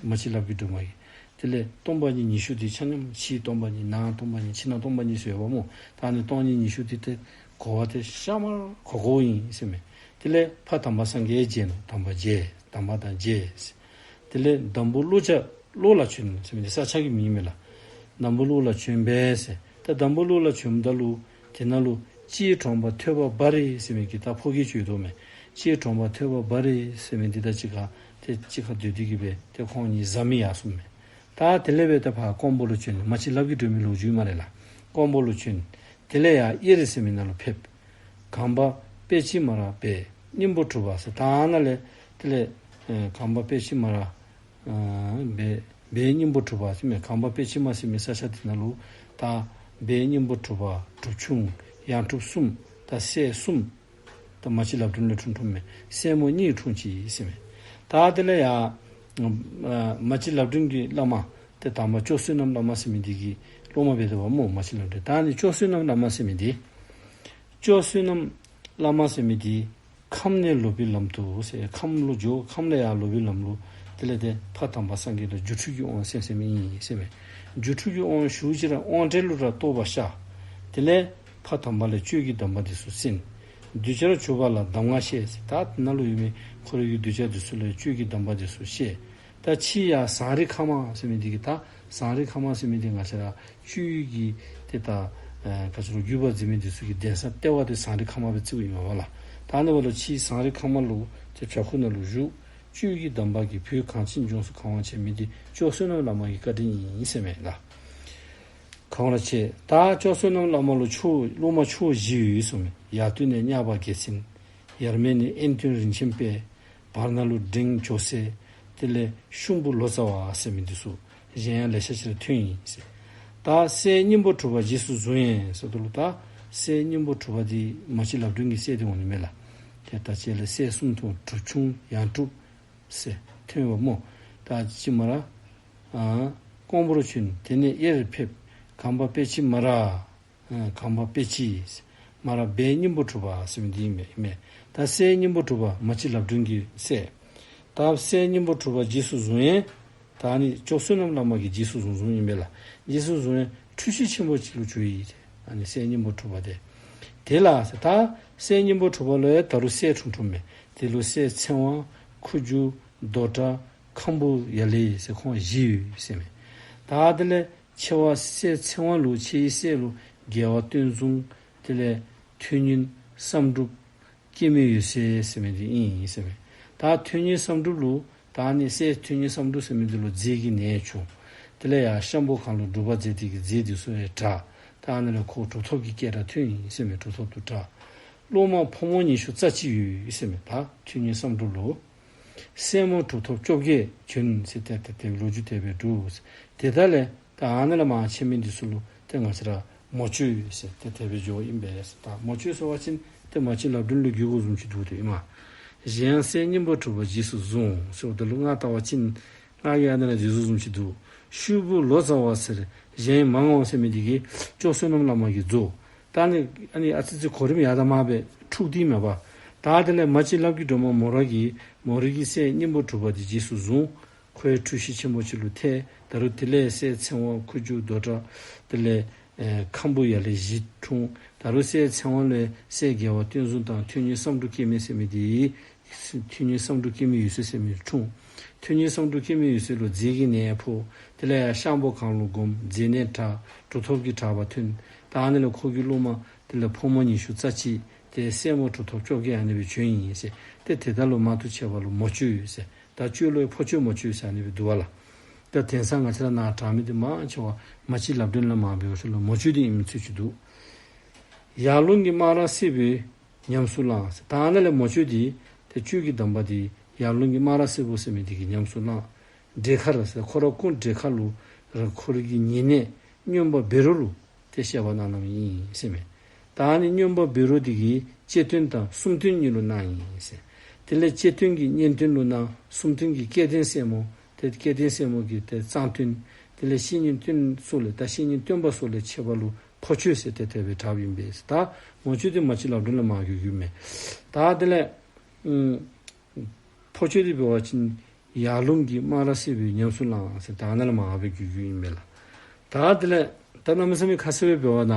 མ་གཅིག་ལབ་ཀྱི་སྒྲོལ་མ་གིས། དེ་ལས་སྟོང་པ་ཉིད་ཉི་ཤུ་འདི་ཆ་མཉམ་ཕྱིའི་སྟོང་པ་ཉིད་ནང་སྟོང་པ་ཉིད་ཕྱི་ནང་སྟོང་པ་ཉིད་ཟེར་བ་སྨོ། ད་ནི་སྟོང་ཉིད་ཉི་ཤུ་འདི་ཏེ་གོ་བ་ཏེ་ཤ་མར་གོ་གོཝ་ཨིན་ཟེར་མས། དེ་ལས་ཕ་དམ་པ་སངས་རྒྱས་མཇལ་ནུག། དམ་པ་མཇལ། དམ་པ་དང་མཇལ། དེ་ལས་འདམ་བུ་ཀླུ་ཅ་ཀློ་ལ་བྱོན་ཟེར་མི་འདི་ས་ཆ་གི་མིང་མས་ལགས། འདམ་བུ་ཀློ་ལ་བྱོན་པས་ཟེར། ད་འདམ་བུ་ཀློ་ལ་བྱོནམ་ད་ལུ་དེ་ནང་ལུ་སྤྱིའི་གྲོང་པ་ཐོས་པ་བ་རི་ཟེར་མི་གི་ད་ཕོ་སྐྱེས་ཅིག་ཡོད་དོ་མས། སྤྱིའི་གྲོང་པ་ཐོས་པ་བ་རི་ཟེར་མི་འདི་དང་གཅིག་ཁར་ཏེ་གཅིག་ཁར་སྡོད་དེ་གི་སྦེ་ཏེ་ཁོང་གཉིས་བཟའ་མི་ཡར་སོང་མས། ད་དེ་ལས་སྦེ་ད་ཕར་ཀོང་པོ་ལུ་བྱོན་ནས། མ་གཅིག་ལབ་ཀྱི་སྒྲོལ་མའི་ལོ་རྒྱུས་སྨ་རེ་ལགས། ཀོང་པོ་ལུ་བྱོན། དེ་ལས་ཡར་གཡེར་ཟེར་མི་ནང་ལུ་ཕེབས། གངས་པ་དཔལ་སྤྱི་མ་ར་བལ་སྙིང་པོ་གྲུ་པ་ཟེར། ད་ནཱ་ལས་དེ་ལས་ཨེ་གངས་པ་དཔལ་སྤྱི་མ་ར་ཨ་བལ་བལ་སྙིང་པོ་གྲུ་པ་ཟེར་མི། གངས་པ་དཔལ་སྤྱི་མ་ཟེར་མི་ས་ཆ་དེ་ནང་ལུ་ད་བལ་སྙིང་པོ་གྲུ་པ་གྲུབ་ཆུང་ཡང་གྲུབ་གསུམ་ད་སྲས་གསུམ། ད་མ་གཅིག་ལབ་སྒྲོན་ལས་འཁྲུངས་འཁྲུངསམ་མས། སྲས་མོ་གཉིས་འཁྲུངས་ཅི་ཟེར་མས། ད་དེ་ལས་ཡར་ཨ་མ་གཅིག་ལབ་སྒྲོན་གྱི་བླ་མ་ཏེ་དམ་པ་ཇོ་བསོད་ནམས་བླ་མ་ཟེར་མི་འདི་གི་སློབ་མ་འབད་དོ་བ་སྨོ། མ་གཅིག་ལབ་སྒྲོན། ད་ནི་ཇོ་བསོད་ནམས་བླ་མ་ཟེར་མི་འདི། ཇོ་བསོད་ནམས་བླ་མ་ཟེར་མི་འདི་ཁམས་ནས་ལོག་པའི་ལམ་དུ་ཟེར། ཁམས་ལུ་འགྱོ། ཁམས་ལས་ཡར་ལོག་པའི་ལམ་ལུ་དེ་ལས་ཏེ་ཕ་དམ་པ་སངས་རྒྱས་ལ་སྒྱུ་འཕྲུལ་གྱི་དབང་གསན་གསན་མི་ཨིན་ཟེར་མས། སྒྱུ་འཕྲུལ་གྱི་དབང་ཞུ་ཅི་ར་དབང་བྲལ་ལུ་ར་རྟོགས་པ་ཤར། དེ་ལས་ཕ་དམ་པ་ལས་གཅོད་ཀྱི་གདམས་པ་འདི་ཚུ་གསན། གདུལ་བྱར་གྱུར་པ་ལ་གདམས་ངག་བཤད་ཟེར། ད་དེ་ནང་ལུ་ཡོད་མི་ཁོ་རའི་གི་གདུལ་བྱ་འདི་ཚུ་ལུ་གཅོད་ཀྱི་གདམས་པ་འདི་ཚུ་བཤད། ད་ཕྱིས་ཡར་ཟངས་རི་ཁ་མ་ཟེར་མི་འདི་གི་ད་ཟངས་རི་ཁ་མ་ཟེར་མི་འདི་ང་བཅས་ར་གཅོད་ཀྱི་ཏེ་ད་ཨ་ག་ཅི་ལོ་བརྒྱུད་པ་འཛིན་མི་འདི་ཚུ་གི་གདན་ས་ལྟེ་བ་འདི་ཟངས་རི་ཁ་མ་སྦེ་བརྩིཝ་ཨིན་མས་པ་ལགས། ད་ནི་བ་ལོ་ཕྱིས་ཟངས་རི་ཁ་མ་ལུ་ཏེ་བྱ་ཁུ་ནང་ལུ་བཞུགས། གཅོད་ཀྱི་གདམས་པ་གིས་བོད་གངས་ཅན་ལྗོངས་སུ་གང་བ་བྱས་མི་འདི་ཇོ་བསོད་ནམས་བླ་མ་གི་བཀའ་དྲིན་ཨིན་ཟེར་མས་ལགས། གང་ལ་བྱས། ད་ཇོ་བསོད་ནམས་བླ་མ་ལུ་ཆོས་སློབ་མ་ཕྱོགས་བཞི་ཡོད་གསུངས་མས། ཡར་སྟོད་ནས་གཉགས་པ་རྒྱལ་མཚན། ཡར་མར་ནས་ཨེ་ཐོན་རིན་ཆེན་དཔལ། བར་ན་ལུ་འབྲིང་ཇོ་སྲས། དེ་ལས་ཤུམ་བུ་ལོ་ཙཱ་བ་ཟེར་མི་འདི་ཚུ་གཞན་ཡང་ལེ་ཤ་ཅིག་ལ་ཐོན་ཡི་ཟེར། ད་སྲས་སྙིང་པོ་གྲུ་པ་རྗེས་སུ་བཟུང་ཡི་ཟེར་དུས་ལུ། ད་སྲས་སྙིང་པོ་གྲུ་པ་འདི་མ་གཅིག་ལབ་སྒྲོན་གྱི་སྲས་འདི་འོང་ནི་མས་ལགས། ཏེ་ད་ཅི་ལས་སྲས་གསུམ་ཐོན། གྲུབ་ཆུང་ཡང་གྲུབ་ཟེར་ཐོན་པ་སྨོ། ད་ཅི་མ་ར་ཨ་ཀོང་པོར་བྱོན། དེ་ནས་གཡེར་ཕེབས། གངས་པ་དཔལ་སྤྱི་མ་ར་ཨ་གངས་པ་དཔལ་སྤྱི་མ་ར་བལ་སྙིང་པོ་གྲུ་པ་ཟེར་མི་འདི་ཨིན་མས། ཨིན་མས། ད་སྲས་སྙིང་པོ་གྲུ་པ་མ་གཅིག་ལབ་སྒྲོན་གྱི་སྲས། ད་སྲས་སྙིང་པོ་གྲུ་པ་རྗེས་སུ་བཟུང་ཡང་། ད་ནི་ཇོ་བསོད་ནམས་བླ་མ་གིས་རྗེས་སུ་བཟུང་བཟུངམ་ཨིན་པས་ལགས། རྗེས་སུ་བཟུང་ཡང་འཁྲུལ་ཞིག་ཆེན་པོ་ཅིག་ལུ་གྱུར་ཡི་ཟེར། ཨ་ནི་སྲས་སྙིང་པོ་གྲུ་པ་དེ། དེ་ལ་ཟེར། ད་སྲས་སྙིང་པོ་གྲུ་པ་ལུ་ཡང་ད་རུང་སྲས་འཁྲུངས་འཁྲུངསམ་མས། དེ་ལུ་སྲས་ཚེ་དབང་ཁུ་བྱུག་རྡོ་གྲགས་ཁམ་བུ་ཡ་ལེ་ཟེར་ཁོང་བཞི་ཡོད་ཟེར་མས། ད་དེ་ལས་ཆེ་བ་སྲས་ཚེ་དབང་ལུ་ཆེ་བའི་སྲས་ལུ་རྒྱལ་བ་སྟོན་བཟུང་། དེ་ལས་མཐུ་ནུས་བསམ་གྲུབ། སྐྱེ་མེད་འོད་གསལ་ཟེར་མི་འདི་ཨིན་ཟེར་མས། ད་མཐུ་ནུས་བསམ་གྲུབ་ལུ་ད་ནི་སྲས་མཐུ་ནུས་བསམ་གྲུབ་ཟེར་མི་འདི་ལུ་རྫས་ཀྱི་ནད་བྱུང་། དེ་ལས་ཡར་ཤམ་པོ་སྒང་ལུ་སྒྲུབ་པ་མཛད་དེ་གི་རྫས་འདི་ཚུ་ཡང་དྲག། ད་ནི་ལས་ཁོ་གྲུབ་ཐོབ་ཀྱི་སྐད་གྲགས་ཐོན་ཡི་ཟེར་མས། གྲུབ་ཐོབ་ཏུ་གྲགས། སློབ་མ་ཕོ་མོ་ཉི་ཤུ་རྩ་གཅིག་ཡོད་ཟེར་མས། ད་མཐུ་ནུས་བསམ་གྲུབ་ལུ། སྲས་མོ་གྲུབ་ཐོབ་བཅོ་བརྒྱད་བྱོན་ཟེར་ཏེ་ཏེ་ལོ་རྒྱུས་དེ་སྦེ་འདུག། དེ་དག་ལས་ད་ཨ་ནཱ་ལས་མར་ཕྱེ་མི་འདི་ཚུ་ལུ་ཏེ་ང་བཅས་ར་མོ་གཅོད་ཟེར་ཏེ་དེ་སྦེ་འགྱོཝ་ཨིན་པས། ད་མོ་གཅོད་ཟེར་བ་ཅིན་ཏེ་མ་གཅིག་ལབ་སྒྲོན་ལུ་གྱུར་དགོཔ་བཟུམ་ཅིག་འདུག་སྟེ་ཨིན་མས། གཞན་སྲས་སྙིང་པོ་གྲུ་པ་རྗེས་སུ་བཟུང་ཟེརཝ་ད་ལུ་ང་ལྟ་བ་ཅིན་ང་གིས་ཨ་ནཱ་ལས་འདི་བཟུམ་བཟུམ་ཅིག་འདུག། ཤུམ་བུ་ལོ་ཙཱ་བ་ཟེར་གཞན་མང་ངོ་ཟེར་མི་འདི་གིས་ཇོ་བསོད་ནམས་བླ་མ་གིས་རྫོགས། ད་ནི་ཨ་ནི་ཨ་ཙི་ཙི་གོ་རིམ་ཡར་དང་མར་སྦེ་འཁྲུགས་ཏེ་མེད་པ། ད་དེ་ལས་མ་གཅིག་ལབ་ཀྱི་སྒྲོལ་མ་མོ་ར་གིས་མོ་ར་གི་སྲས་སྙིང་པོ་གྲུ་པ་འདི་རྗེས་སུ་བཟུང་། ཁོ་ཡང་འཁྲུལ་ཞིག་ཆེན་པོ་ཅིག་ལུ་ཐལ། ད་རུང་དེ་ལས་སྲས་ཚེ་དབང་ཁུ་བྱུག་རྡོ་གྲགས། དེ་ལས་ཨེ་ཁམ་བུ་ཡ་ལེ་བཞི་འཁྲུངས། ད་རུང་སྲས་ཚེ་དབང་ལས་སྲས་རྒྱལ་བ་སྟོན་བཟུང་དང་མཐུ་ནུས་བསམ་གྲུབ་སྐྱེ་མེད་ཟེར་མི་འདི། མཐུ་ནུས་བསམ་གྲུབ་སྐྱེ་མེད་འོད་གསལ་ཟེར་མི་འཁྲུངས། ཐོན་ཉིད་བསམ་འགྲུབ་སྐྱེ་མེད་འོད་གསལ་ལུ་རྫས་ཀྱི་ནད་ཕོག། དེ་ལས་ཡང་ཤངས་པོ་གང་ལུ་བསྒོམ། རྫས་ནད་དྲག། གྲུབ་ཐོབ་ཀྱི་དྲག་པ་ཐོན། ད་ཨ་ནི་ལས་ཁོ་གི་སློབ་མ་དེ་ལས་ཕོ་མོ་ཉི་ཤུ་རྩ་གཅིག་དེ་སྲས་མོ་གྲུབ་ཐོབ་བཅོ་བརྒྱད་ཨ་ནི་སྦེ་བྱོན་ཡི་ཟེར། ཏེ་དེ་དག་ལུ་མ་ཐུག་ཆད་པ་ལུ་མོ་གཅོད་ཡོད་ཟེར། ད་གཅོད་ལུ་ཕོ་གཅོད་མོ་གཅོད་ཟེར་ཨ་ནི་སྦེ་འདུག་པ་ལགས། ད་དེང་སང་ང་བཅས་ར་ནང་དྲག་མི་དེ་མང་ཆེ་བ་མ་གཅིག་ལབ་སྒྲོན་ལ་མ་འབད་བ་ཞིག་ལུ་མོ་གཅོད་དེ་ཨིན་མི་ཚུལ་ཅིག་འདུག། ཡར་ཀླུང་གི་སྨ་ར་བསེ་བོས་ཉམས་སུ་བླངས་ཟེར། ད་ཨ་ནཱ་ལས་མོ་གཅོད་དེ་ཏེ་གཅོད་ཀྱི་གདམས་པ་དེ་ཡར་ཀླུང་གི་སྨ་ར་བསེ་བོ་ཟེར་མི་དེ་གིས་ཉམས་སུ་བླངས། འབྲས་དཀར་ཟེར་ཁོ་ར་སྐུ་འབྲས་དཀར་ལུ་ར་ཁོ་ར་གི་ཉེ་གནས་སྨྱོན་པ་བཻ་རོ་ལུ་ཏེ་བཤད་པ་གནང་གནངམ་ཨིན་ཟེར་མས། ད་ཨ་ནི་སྨྱོན་པ་བཻ་རོ་དེ་གིས་གཅེས་སྟོན་དང་གསུམ་སྟོན་གཉིས་ལུ་གནང་ཡི་ཟེར། དེ་ལས་གཅེས་སྟོན་གྱིས་གཉེན་སྟོན་ལུ་གནང་། གསུམ་སྟོན་གྱིས་སྐལ་ལྡན་སྲས་མོ་ཏེ་སྐལ་ལྡན་སྲས་མོ་གིས་ཏེ་གཙང་སྟོན། དེ་ལས་བཤེས་གཉེན་སྟོན་སོགས་ལས་ད་བཤེས་གཉེན་སྟོན་པ་སོགས་ལས་ཆད་པ་ལུ་ཕོ་གཅོད་ཟེར་ཏེ་དེ་སྦེ་གྲགསཔ་ཨིན་པས། ད་མོ་གཅོད་དེ་མ་གཅིག་ལབ་སྒྲོན་ལ་མ་གོ་གི་མས། ད་དེ་ལས་ཨུམ་ཕོ་གཅོད་དེ་འབད་བ་ཅིན་ཡར་ཀླུང་གི་སྨ་ར་བསེ་བོས་ཉམས་སུ་བླངས་ཟེར་ད་ནཱ་ལས་མར་སྦེ་གོ་གི་ཨིན་པས་ལགས། ད་དེ་ལས་ད་གནམ་མེད་ས་མེད་ཁ་གསལ་སྦེ་འབད་བ་ན་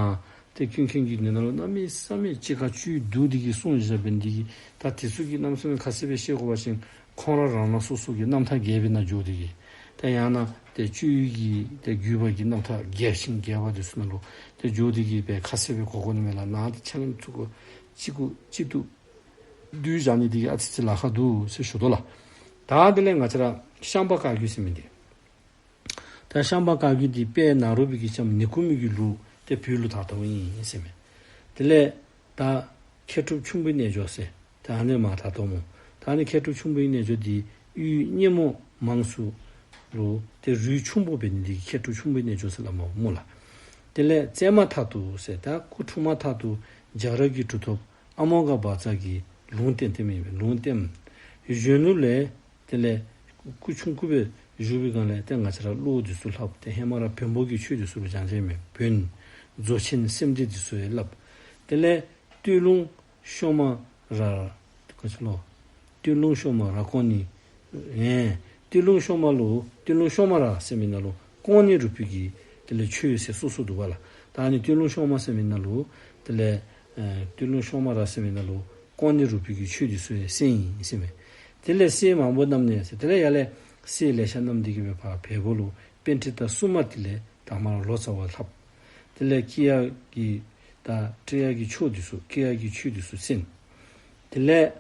ཏེ་ཀུན་མཁྱེན་གྱིས་འདི་ནང་ལུ་གནམ་མེད་ས་མེད་ཅིག་ཁ་བཅུད་བསྡུ་སྟེ་གིས་གསུངས་བཞག་པའི་འདི་གིས་ད་དེ་ཚུ་གིས་གནམ་མེད་ས་མེད་ཁ་གསལ་སྦེ་ཤེས་དགོ་པ་ཅིན་ཁོང་ར་རང་རང་སོ་སོ་གི་རྣམ་ཐར་རྒྱས་པའི་ནང་འཇོག་སྟེ་གིས་ད་ཡང་ན་ཏེ་གཅོད་ཡུལ་གྱི་ཏེ་བརྒྱུད་པ་གི་རྣམ་ཐར་རྒྱས་ཤིང་རྒྱས་པ་དེ་ཚུ་ནང་ལུ་ཏེ་འཇོག་སྟེ་གིས་སྦེ་ཁ་གསལ་སྦེ་གོ་དགོ་ནི་མས་ལགས། ནང་ཏེ་ཆ་མཉམ་ཚུ་གུ་གཅིག་གུ་གཅིག་ཏུ་བསྡུས་བཞག་ནི་དེ་གིས་ཨ་ཙི་ཅིག་ལཱ་ཁག་འདུག་ཟེར་ཞུ་དོ་ལགས། ད་དེ་ལས་ང་བཅས་ར་ཤངས་པ་བཀའ་བརྒྱུད་ཟེར་མི་འདི། ད་ཤངས་པ་བཀའ་བརྒྱུད་འདི་དཔལ་ནཱ་རོ་པའི་གི་ལྕམ་ནི་ཀུ་མི་གི་ལུགས་ཏེ་བོད་ལུ་དར་དརཝ་ཨིན་ཟེར་མས། དེ་ལས་ད་མཁས་གྲུབ་ཁྱུང་པོའི་རྣལ་འབྱོར་ཟེར་ད་ཨ་ནི་མར་དར་དརཝ་སྨོ། ད་ཨ་ནི་མཁས་གྲུབ་ཁྱུང་པོའི་རྣལ་འབྱོར་འདི་གཡུ་སྙེ་མོ་མང་སུ་ལུ་ཏེ་རུས་ཆུང་པོ་འབད་ནི་འདི་གིས་མཁས་གྲུབ་ཁྱུང་པོའི་རྣལ་འབྱོར་ཟེར་སླབ་མས་སྨོ་ལགས། དེ་ལས་བཙས་མ་ཐག་ཏུ་ཟེར་ད་སྐུ་འཁྲུངས་མ་ཐག་ཏུ་རྒྱལ་རབས་ཀྱི་གྲུབ་ཐོབ་ཨ་མོ་གྷ་བཛྲ་གིས་ལུང་བསྟན་ཏེ་མེན་པས། ལུང་བསྟན་གཞོན་ནུ་ལས་དེ་ལས་སྐུ་ཆུང་ཀུ་སྦེ་བཞུགས་པའི་སྒང་ལས་ཏེ་ང་བཅས་ར་བློ་འདི་ཚུ་ལྷབ། ཏེ་ཧེ་མ་ར་བོན་པོ་གི་ཆོས་འདི་ཚུ་ལུ་སྦྱང་བྱས་མས། བོན་རྫོགས་ཆེན་སེམས་སྡེ་འདི་ཚུ་ཡང་བསླབ། དེ་ལས་སྟོད་ལུང་གཤོག་མ་ར་ག་ཅི་ལོ། སྟོད་ལུང་གཤོག་མ་ར་ཀོང་ནི། ཨེ། སྟོད་ལུང་གཤོག་མ་ལུ་སྟོད་ལུང་གཤོག་མ་ར་ཟེར་མི་ནང་ལུ་ཀོང་ནི་རུས་པའི་གི་དེ་ལས་ཆོས་ཟེར་སོ་སོ་འདུག་པ་ལགས། ད་ཨ་ནི་སྟོད་ལུང་གཤོག་མ་ཟེར་མི་ནང་ལུ་དེ་ལས་ཨེ་སྟོད་ལུང་གཤོག་མ་ར་ཟེར་མི་ནང་ལུ་ཀོང་ནི་རུས་པའི་གི་ཆོས་འདི་ཚུ་ཡང་གསན་ཡི་ཟེར་མས། དེ་ལས་སྲས་མང་པོ་རྣམས་ནས་ཟེར་དེ་ལས་ཡར་ལས་སྲས་ལེ་ཤ་རྣམས་འདི་གིས་སྦེ་ཕར་བལ་པོ་ལུ་པཎྜི་ཏ་སྲུང་མ་དེ་ལས་དང་མ་ལོ་ཙཱ་བ་ལྷབ། དེ་ལས་ཀྲི་ཡ་གི་ད་ཀྲི་ཡ་གི་ཆོས་འདི་ཚུ་ཀྲི་ཡ་གི་ཆོས་འདི་ཚུ་གསན། དེ་ལས་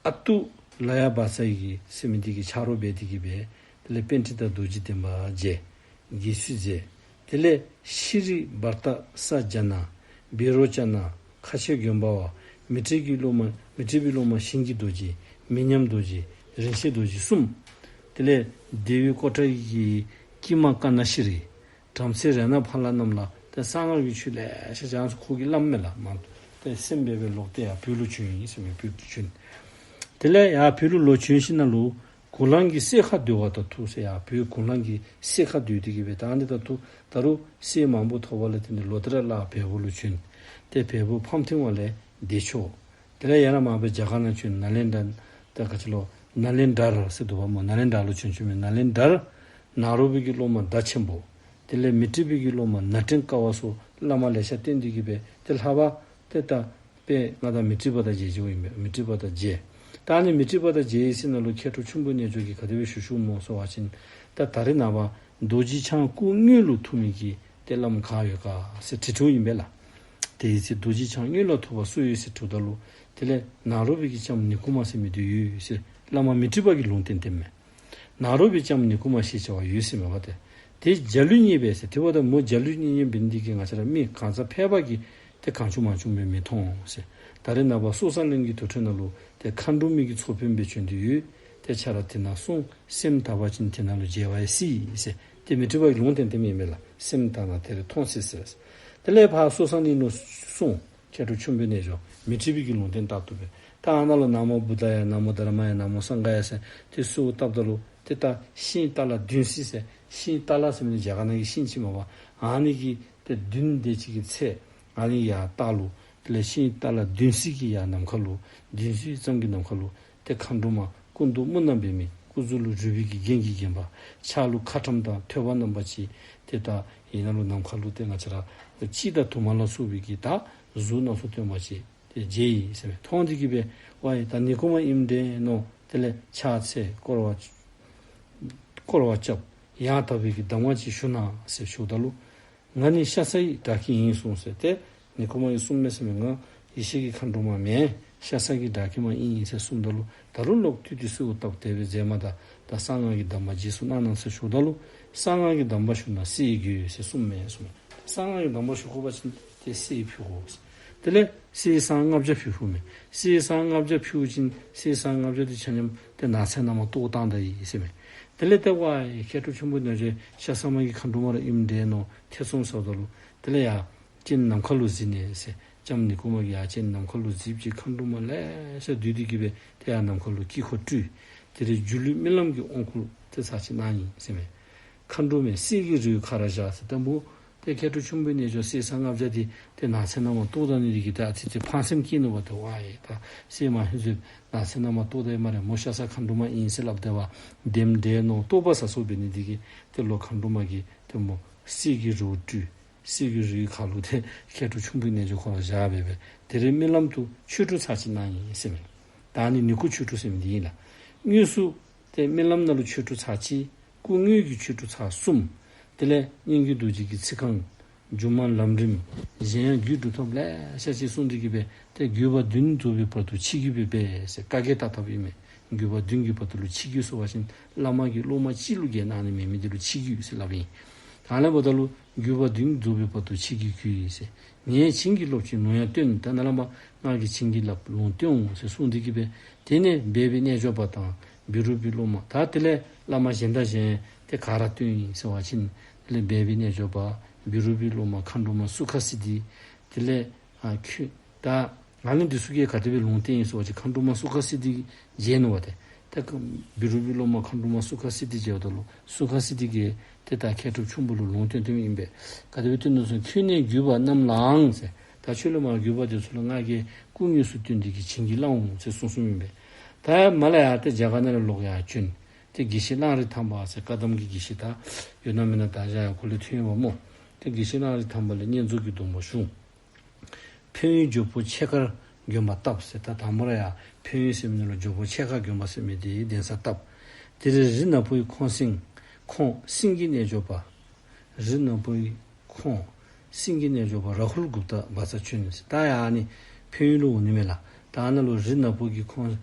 ཨ་ཏུ་ལ་ཡ་བཛྲ་གི་ཟེར་མི་འདི་གི་ཆ་རོགས་འབད་དེ་གིས་སྦེ་དེ་ལས་པཎྜི་ཏ་རྡོ་རྗེ་གདན་པ་མཇལ། དགེ་ཚུལ་མཇལ། དེ་ལས་ཤྲཱི་བར་ཏ་ས་ཛྙཱ་ན། བཻ་རོ་ཙ་ན། ཁ་ཆེ་དགོན་པ་བ། མཻ་ཏྲི་གི་སློབ་མ་མཻ་ཏྲི་པའི་སློབ་མ་ཞིང་གི་རྡོ་རྗེ། མི་ཉམས་རྡོ་རྗེ། རིན་ཆེན་རྡོ་རྗེ་གསུམ། དེ་ལས་དེ་བི་ཀོ་ཊ་གི་ཀྱེ་མ་ཀ་ཎ་ཤྲཱི། བྲམ་ཟེ་རཏྣ་ཕ་ལ་རྣམས་ལ་ཏེ་གསང་སྔགས་ཀྱི་ཆོས་ལེ་ཤ་སྦྱངས་སོ། ཁོ་གི་བླམ་མས་ལགས། མ་ཏེ་སེམས་སྦས་པའི་ལོག་སྟེ་ཡར་བོད་ལུ་བྱོན་ཡི་ཟེར་མས། བོད་དུ་བྱོན། དེ་ལས་ཡར་བོད་ལུ་ལོག་བྱོན་ཞིནམ་ལས་གུ་ལང་གི་སྲས་ཁ་བསྡུ་བ་དང་ཐུག་ཟེར། ཡར་བོད་གུ་ལང་གི་སྲས་ཁ་བསྡུ་སྟེ་གིས་སྦེ་ད་ཨ་ནི་དང་ཐུག་ད་རུང་སྲས་མང་པོ་ཐོབ་པ་ལས་དེ་ནི་ལོག་སྟེ་ར་སླར་བལ་པོ་ལུ་བྱོན། ཏེ་བལ་པོ་ཕམ་ཐིང་བ་ལས་བདེ་མཆོག། དེ་ལས་ཡར་ལས་མར་སྦེ་རྒྱ་གར་ནང་བྱོན། ནཱ་ལེནྡྲ་ད་ག་ཅི་ལོ། ནཱ་ལེནྡྲར་ཟེར་འདུག་པ་སྨོ། ནཱ་ལེནྡྲ་ལུ་བྱོན་བྱོན་མི་ནཱ་ལེནྡྲར་ནཱ་རོ་པའི་གི་སློབ་མ་ཟླ་ཆེན་པོ། དེ་ལས་མཻ་ཏྲི་པའི་གི་སློབ་མ་ནཱ་ཊན་ཀ་བ་སོགས་བླ་མ་ལེ་ཤ་བསྟེན་ཏེ་གིས་སྦེ་ཏེ་ལྷག་པར་ཏེ་ད་དཔལ་མངའ་བདག་མཻ་ཏྲི་པ་དང་མཇལ་བྱོནམ་ཨིན་པས། མཻ་ཏྲི་པ་དང་མཇལ། ད་ཨ་ནི་མཻ་ཏྲི་པ་དང་མཇལ་ཡི་ཟེར་ནང་ལུ་མཁས་གྲུབ་ཆེན་པོའི་རྣལ་འབྱོར་གྱིས་ག་དེ་སྦེ་ཞུ་ཞུཝ་སྨོ་ཟེར་བ་ཅིན་ད་ད་རེས་ནངས་པ་རྡོ་རྗེ་འཆང་སྐུ་དངོས་ལུ་ཐུག་མི་གི་ཏེ་བླམ་ག་ཡོད་ག་ཟེར་དྲི་དྲིཝ་ཨིན་པས་ལགས། དེའི་ཚེ་རྡོ་རྗེ་འཆང་དངོས་ལུ་ཐུག་པ་སུ་ཡོད་ཟེར་དྲིཝ་ད་ལུ་དེ་ལས་ནཱ་རོ་པའི་གི་ལྕམ་ནི་ཀུ་མ་ཟེར་མི་དེ་ཡོད་ཟེར་བླ་མ་མཻ་ཏྲི་པ་གིས་ལུང་བསྟན་བསྟནམ་མས། ནཱ་རོ་པའི་ལྕམ་ནི་ཀུ་མ་ཞེས་བྱ་བ་ཡོད་ཟེར་མས་པ་ཏེ། དེ་འཇའ་ལུས་བརྙེས་པས་ཟེར། དེ་འབདཝ་ད་མོ་འཇའ་ལུས་བརྙེས་བརྙེས་འབད་ནི་དེ་གིས་ང་བཅས་ར་མི་གང་ཟག་ཕལ་པ་གིས་ཏེ་གང་བྱུང་མང་བྱུང་སྦེ་མི་མཐོང་ཟེར། ད་རེས་ནངས་པ་སོ་བཟང་གླིང་གི་དུར་ཁྲོད་ནང་ལུ་ཏེ་མཁའ་འགྲོ་མའི་གི་ཚོགས་དཔོན་སྦེ་བྱོན་ཏེ་ཡོད། ཏེ་ཁྱོད་ར་དེ་ནང་སོང་། སེམས་དག་པ་ཅིན་དེ་ནང་ལུ་མཇལ་བ་ཡང་སྲིད་ཟེར། ཏེ་མཻ་ཏྲི་པ་གིས་ལུང་བསྟན་བསྟནམ་ཨིན་མས་ལགས། སེམས་དག་ན་དེར་མཐོང་སྲིད་ཟེར། དེ་ལས་ཕར་སོ་བཟང་གླིང་ལུ་སོང་། མཁས་གྲུབ་ཆེན་པོའི་རྣལ་འབྱོར་མཻ་ཏྲི་པའི་གི་ལུང་བསྟན་ལྟར་དུ་སྦེ། ད་ཨ་ནཱ་ལུ་ན་མོ་བུདྡྷ་ཡ་ན་མོ་དྷརྨ་ཡ་ན་མོ་སངྒྷ་ཡ་ཟེར་ཏེ་གསོལཝ་བཏབ་ད་ལུ་ཏེ་ད་ཤིང་ཏཱ་ལ་བདུན་སྲི་ཟེར། ཤིང་ཏཱ་ལ་ཟེར་མི་ནི་རྒྱ་གར་ནང་གི་ཤིང་ཅིག་མས་པ། ཨ་ནི་གི་ཏེ་བདུན་དེ་ཅིག་གི་ཚད་ཨ་ནི་ཡར་བཏགས་ལོ། དེ་ལས་ཤིང་ཏཱ་ལ་བདུན་སྲི་གི་ཡར་ནམ་མཁའ་ལུ་བདུན་སྲི་ཙམ་གྱི་ནམ་མཁའ་ལུ་ཏེ་མཁའ་འགྲོ་མ་སྐུ་མདོག་སྨུག་ནག་འབད་མི་སྐུ་གཟུགས་ལུ་རུས་པའི་གི་རྒྱན་གྱིས་བརྒྱན་པ། ཕྱག་ལུ་ཁ་ཊྭཱཾ་དང་ཐོད་པ་བསྣམས་པ་ཅིག་ཏེ་ད་ཨ་ནཱ་ལུ་ནམ་མཁའ་ལུ་ཏེ་ང་བཅས་ར་དཔྱིད་དང་དུ་མ་ལ་སོགས་པའི་གི་ད་གཟུགས་སྣ་ཚོགས་སྟོན་པ་ཅིག་ཏེ་མཇལ་ཡི་ཟེར་མས། མཐོང་སྟེ་གིས་སྦེ་ཝའི་ད་ནི་ཀུ་མ་ཨིནམ་འདྲས་མནོ། དེ་ལས་ཕྱག་འཚལ་བསྐོར་བ་ བསྐོར་བ་བཅབས། ཡང་དག་པའི་གི་གདམས་ངག་ཅིག་ཞུ་ན་ཟེར་ཞུ་ད་ལུ། ང་ནི་ཤ་ཟ་ཡི་སྒྲ་སྐད་ཡིན་གསུངས་ཟེར་ཏེ། ནི་ཁོ་མ་ཡིས་གསུངས་མེད་ཟེར་མི་ང་ཡེ་ཤེས་ཀྱི་མཁའ་འགྲོ་མ་མེན། ཤ་ཟ་གི་སྒྲ་སྐད་མ་ཡིན་ཟེར་གསུངས་ད་ལུ། ད་རུང་ལོག་བཏུད་དེ་གསོལཝ་བཏབ་དེ་བས་མཛད་མ་ད། ད་གསང་སྔགས་ཀྱི་གདམས་པ་རྗེས་སུ་གནང་གནང་ཟེར་ཞུ་ད་ལུ། གསང་སྔགས་ཀྱི་གདམས་པ་ཞུ་ན་གསེར་དགོས་ཟེར་གསུངས་མེད་གསུངས། གསང་སྔགས་ཀྱི་གདམས་པ་ཞུ་དགོས་པ་ཅིན་ཏེ་གསེར་ཕུལ་དགོས། དེ་ལས་གསེར་སྲང་ལྔ་བརྒྱ་ཕུལ་ཕུལ་མེད། གསེར་སྲང་ལྔ་བརྒྱ་ཕུལ་ཅིན་གསེར་སྲང་ལྔ་བརྒྱ་དེ་ཆ་མཉམ་ཏེ་ནགས་ཚལ་ནང་མ་གཏོར་བཏང་ད་ཡི་ཟེར་མེད། དེ་ལས་ཏེ་ཝའི་མཁས་གྲུབ་ཆེན་པོ་ནས་ཅིག་ཤ་ཟ་མ་གི་མཁའ་འགྲོ་མ་ར་ཨིནམ་འདྲས་ནོ་ཐེ་ཚོམ་ཟ་ད་ལུ། དེ་ལས་ཡ་སྤྱན་ནམ་མཁའ་ལུ་གཟིགས་ནས་ཟེར། ལྕམ་ནི་ཁོ་མ་གིས་ཡ་སྤྱན་ནམ་མཁའ་ལུ་གཟིགས་ཅིག་མཁའ་འགྲོ་མ་ལེ་ཤ་འདུས་ཏེ་གི་སྦེ་ཏེ་ཡ་ནམ་མཁའ་ལུ་དཀྱིལ་འཁོར་སྤྲུལ། དེ་ལས་སྒྱུ་ལུས་རྨི་ལམ་གྱི་དབང་བསྐུར་ཏེ་ཚར་གཅིག་གནང་ཡི་ཟེར་མེད། མཁའ་འགྲོ་མས་གསེར་གྱི་རིའུ་ཁ་ར་བཞག་ཟེར་ད་མོ། ཏེ་མཁས་གྲུབ་ཆེན་པོའི་རྣལ་འབྱོར་གསེར་སྲང་ལྔ་བརྒྱ་དེ་ཏེ་ནགས་ཚལ་ནང་མ་གཏོར་ད་ནི་དེ་གིས་ད་ཨ་ཙི་ཙི་ཕངས་སེམས་སྐྱེས་ནུག་པ། ཏེ་ཝའི་ད་གསེར་མ་ཧེ་ཟོས་ནགས་ཚལ་ནང་མ་གཏོར་ད་ཡི་སྨ་རེ། མོ་ཤ་ཟ་མཁའ་འགྲོ་མ་ཨིན་ཟེར་སླབ་སྟེ་བ་དེམ་འདྲས་ནོ་གཏོར་པ་ཟ་སོ་འབད་ནི་དེ་གིས་ཏེ་ལོག་མཁའ་འགྲོ་མ་གིས་ཏེ་མོ་གསེར་གྱི་རིའུ་སྤྲུལ། གསེར་གྱི་རིའི་ཁ་ལུ་ཏེ་མཁས་གྲུབ་ཆེན་པོའི་རྣལ་འབྱོར་ཁོ་ར་བཞག་སྦེ་སྦེ་དེ་རིང་རྨི་ལམ་དུ་ཆོས་དྲུག་ཚར་གཅིག་གནང་ཡི་ཟེར་མེད། ད་ནི་ནི་ཁུ་ཆོས་དྲུག་ཟེར་མི་འདི་ཨིན་ལགས། དངོས་སུ་ཏེ་རྨི་ལམ་ནང་ལུ་ཆོས་དྲུག་ཚར་གཅིག། སྐུ་དངོས་ཀྱི་ཆོས་དྲུག་ཚར་གསུམ། དེ་ལས་སྙན་བརྒྱུད་རྡོ་རྗེ་གི་ཚིག་རྐང་། སྒྱུ་མ་ལམ་རིམ། གཞན་ཡང་རྒྱུད་སྒྲུབ་ཐབས་ལེ་ཤ་ཅིག་གསུངས་ཏེ་གི་སྦེ་ཏེ་དགོས་པ་བདུན་རྫོགས་པའི་བར་དུ་འཆི་གི་སྦེ་སྦེ་ཟེར་བཀའ་བརྒྱད་བཏབ་བཏབ་ཨིན་མས། དགོས་པ་བདུན་གྱི་བར་དུ་ལུ་འཆི་གི་གསོལ་བ་ཅིན་བླ་མ་གི་སློབ་མ་གཅིག་ལུ་གིས་གནང་ནི་མེད་མི་དེ་ལུ་འཆི་གི་ཡོད་ཟེར་སླབ་ཨིན། ད་ལས་འབདཝ་ད་ལུ་དགོས་པ་བདུན་རྫོགས་པའི་བར་དུ་འཆི་གི་གུས་ཟེར། ངས་བྱིན་གྱིས་རློབ་ཅིང་ལུང་ཡང་སྟོན། ད་ནཱ་ལས་མར་ང་གིས་བྱིན་གྱིས་བརླབས་ལུང་སྟོན་འོང་ཟེར་གསུངས་ཏེ་གི་སྦེ། དེ་ནས་སྦས་པའི་རྣལ་འབྱོར་པ་དང་བཻ་རོ་པའི་སློབ་མ། ད་དེ་ལས་བླ་མ་གཞན་དང་གཞན་དེ་ག་ར་བསྟེན་ཡི་ཟེར་བ་ཅིན་དེ་ལས་སྦས་པའི་རྣལ་འབྱོར་པ་བཻ་རོ་པའི་སློབ་མ་མཁའ་འགྲོ་མ་སུ་ཁ་སིདྡྷི། དེ་ལས་ཨ་ཁྱོད་ད་ང་ནི་འདི་ཚུ་གིས་ག་དེ་སྦེ་ལུང་བསྟན་ཡི་ཟེར་བ་ཅིན་མཁའ་འགྲོ་མ་སུ་ཁ་སིདྡྷི་མཇལ་ནུག་པ་ཏེ། ད་བཻ་རོ་པའི་སློབ་མ་མཁའ་འགྲོ་མ་སུ་ཁ་སིདྡྷི་མཇལཝ་ད་ལུ་སུ་ཁ་སིདྡྷི་གིས་ཏེ་ད་མཁས་གྲུབ་ཆེན་པོ་ལུ་ལུང་བསྟན་བསྟན་པ་ཨིན་པས། ག་དེ་སྦེ་བསྟན་ནུག་ཟེར་ཁྱོད་ནས་བརྒྱུད་པ་རྣམས་ལའང་ཟེར། ད་ཁྱོད་ལས་མར་བརྒྱུད་པ་དེ་ཚུ་ལུ་ང་གིས་སྐུ་དངོས་སུ་བསྟེན་ཏེ་གི་བྱིན་གྱིས་བརླབས་འོང་ཟེར་གསུངས་གསུངསམ་ཨིན་པས། ད་མར་ལས་ཡར་ཏེ་རྒྱ་གར་ནང་ལས་ལོག་ཡར་བྱོན། ཏེ་དགེ་བཤེས་གླང་རི་ཐང་པ་ཟེར་བཀའ་གདམས་ཀྱི་དགེ་བཤེས་ད་ཡོད་ན་མེད་ན་ད་བཞག་ཡང་ཁོ་ལས་ཐོན་ཡོདཔ་སྨོ། ཏེ་དགེ་བཤེས་གླང་རི་ཐང་པ་ལས་བསྙེན་རྫོགས་ཀྱི་སྡོམ་པ་ཞུ། འཕན་ཡུལ་ཇོ་བོ་ཆས་དཀར་དགོན་པ་བཏབ་ཟེར། ད་དང་པོ་ར་ཡར་འཕན་ཡུལ་ཟེར་མི་ནང་ལུ་ཇོ་བོ་ཆས་དཀར་དགོན་པ་ཟེར་མི་དེའི་གདན་ས་བཏབ། དེ་ལས་རི་ནག་པོའི་ཁོང་སེང་། ཁོང་སེང་གེ་རྣལ་འབྱོར་པ། རི་ནག་པོའི་ཁོང་སེང་གེ་རྣལ་འབྱོར་པ་ར་ཧུལ་གུཔྟ་བཛྲ་བྱོན་ཟེར། ད་ཡར་ནི་འཕན་ཡུལ་ལུ་འོང་ནི་མས་ལགས། ད་ནཱ་ལུ་རི་ནག་པོ་གི་ཁོང་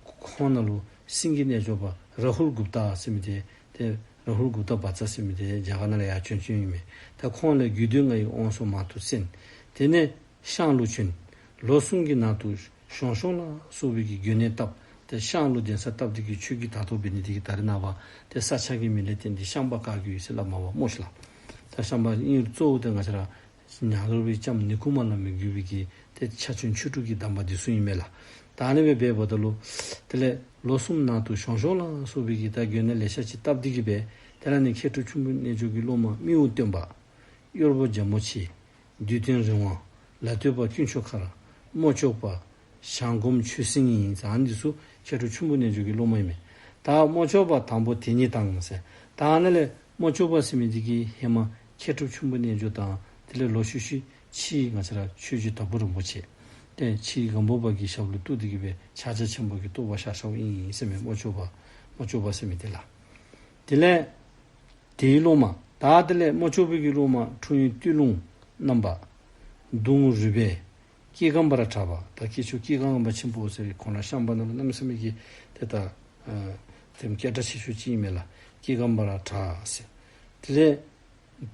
ཁོང་ནང་ལུ་སེང་གེ་རྣལ་འབྱོར་པ་ར་ཧུལ་གུཔྟ་ཟེར་མི་དེ་ཏེ་ར་ཧུལ་གུཔྟ་བཛྲ་ཟེར་མི་དེ་རྒྱ་གར་ནང་ལས་ཡར་བྱོན་བྱོནམ་ཨིན་མས། ད་ཁོང་ལས་རྒྱུད་སྡེ་ལྔ་ཡི་དབང་སོ་མང་དུ་གསན། དེ་ནས་ཤངས་ལུ་བྱོན། ལོ་གསུམ་གྱི་ནང་དུ་ཞང་ཞུང་ལ་སོགས་པའི་གི་དགོན་གནས་བཏབ། ཏེ་ཤངས་ལུ་གདན་ས་བཏབ་སྟེ་གི་ཆོས་ཀྱི་དར་ཐོག་འབད་ནི་དེ་གིས་ད་རེས་ནངས་པ་ཏེ་ས་ཆ་གི་མིང་ལས་བརྟེན་ཏེ་ཤངས་པ་བཀའ་བརྒྱུད་ཟེར་སླབ་མས་པ་སྨོ་ཤིག་ལགས། ད་ཤངས་པ་ཨིན་རུང་གཙོ་བོ་དེ་ང་བཅས་ར་ཉ་རོ་པའི་ལྕམ་ནི་ཁུ་མ་བླ་མས་བརྒྱུད་པའི་གི་ཏེ་ཕྱག་ཆེན་ཆོས་དྲུག་གི་གདམས་པ་འདི་ཚུ་ཨིན་མས་ལགས། ད་ཨ་ནི་སྦེ་འབདཝ་ད་ལུ་དེ་ལས་ལོ་གསུམ་ནང་དུ་ཞང་ཞུང་ལ་སོགས་པའི་གི་ད་དགོན་གནས་ལེ་ཤ་ཅིག་བཏབ་སྟེ་གི་སྦེ། དེ་ལས་ནི་མཁས་གྲུབ་ཆེན་པོའི་རྣལ་འབྱོར་གྱི་སློབ་མ་རྨེའུ་སྟོན་པ། གཡོར་པོ་རྒྱལ་མོ་ཆེ། བདུད་སྟོན་རི་དབང་། ལ་སྟོད་པ་དཀོན་མཆོག་མཁར། རྨོ་ཅོག་པ། བྱང་སྒོམ་ཆོས་སེང་ཨིན་ཟེར། ཨ་ནི་འདི་ཚུ་མཁས་གྲུབ་ཆེན་པོའི་རྣལ་འབྱོར་གྱི་སློབ་མ་ཨིན་མས། ད་རྨོ་ཅོག་པ་དང་པོ་དེ་ཉིད་དང་ཟེར། ད་ཨ་ནཱ་ལས་རྨོ་ཅོག་པ་ཟེར་མི་འདི་གིས་ཧེ་མ་མཁས་གྲུབ་ཆེན་པོའི་རྣལ་འབྱོར་དང་དེ་ལས་ལོག་ཤུལ་ཤུལ་ཕྱིས་ང་བཅས་ར་ཆོས་རྗེ་དྭགས་པོ་རིན་པོ་ཆེ། ཏེ་ཕྱིས་སྒམ་པོ་པ་གི་ཞབས་ལུ་གཏུགས་ཏེ་གི་སྦེ་ཕྱག་རྒྱ་ཆེན་པོ་གི་རྟོགས་པ་ཤར་ཤརཝ་ཨིན་ཟེར་མས། རྨོ་ཅོག་པ་རྨོ་ཅོག་པ་ཟེར་མི་དེ་ལགས། དེ་ལས་དེའི་སློབ་མ། ད་དེ་ལས་རྨོ་ཅོག་པའི་གི་སློབ་མ་འཁྲུངས་ཡུལ་སྟོད་ལུང་རྣམ་པ། གདུང་རུས་སྦལ། སྐྱེ་སྒམ་པ་ར་གྲགས་པ། ད་སྐྱེས་མཆོག་སྐྱེ་སྒམ་པ་ཆེན་པོ་ཟེར་ཁོང་ར་ཤངས་པ་ནང་ལུ་གནམ་མེད་ས་མེད་ཀྱི་ཏེ་ད་ཨ་དེམ་སྐད་གྲགས་ཆེ་ཤོས་ཅིག་ཨིན་མས་ལགས། སྐྱེ་སྒམ་པ་ར་གྲགས་ཟེར། དེ་ལས་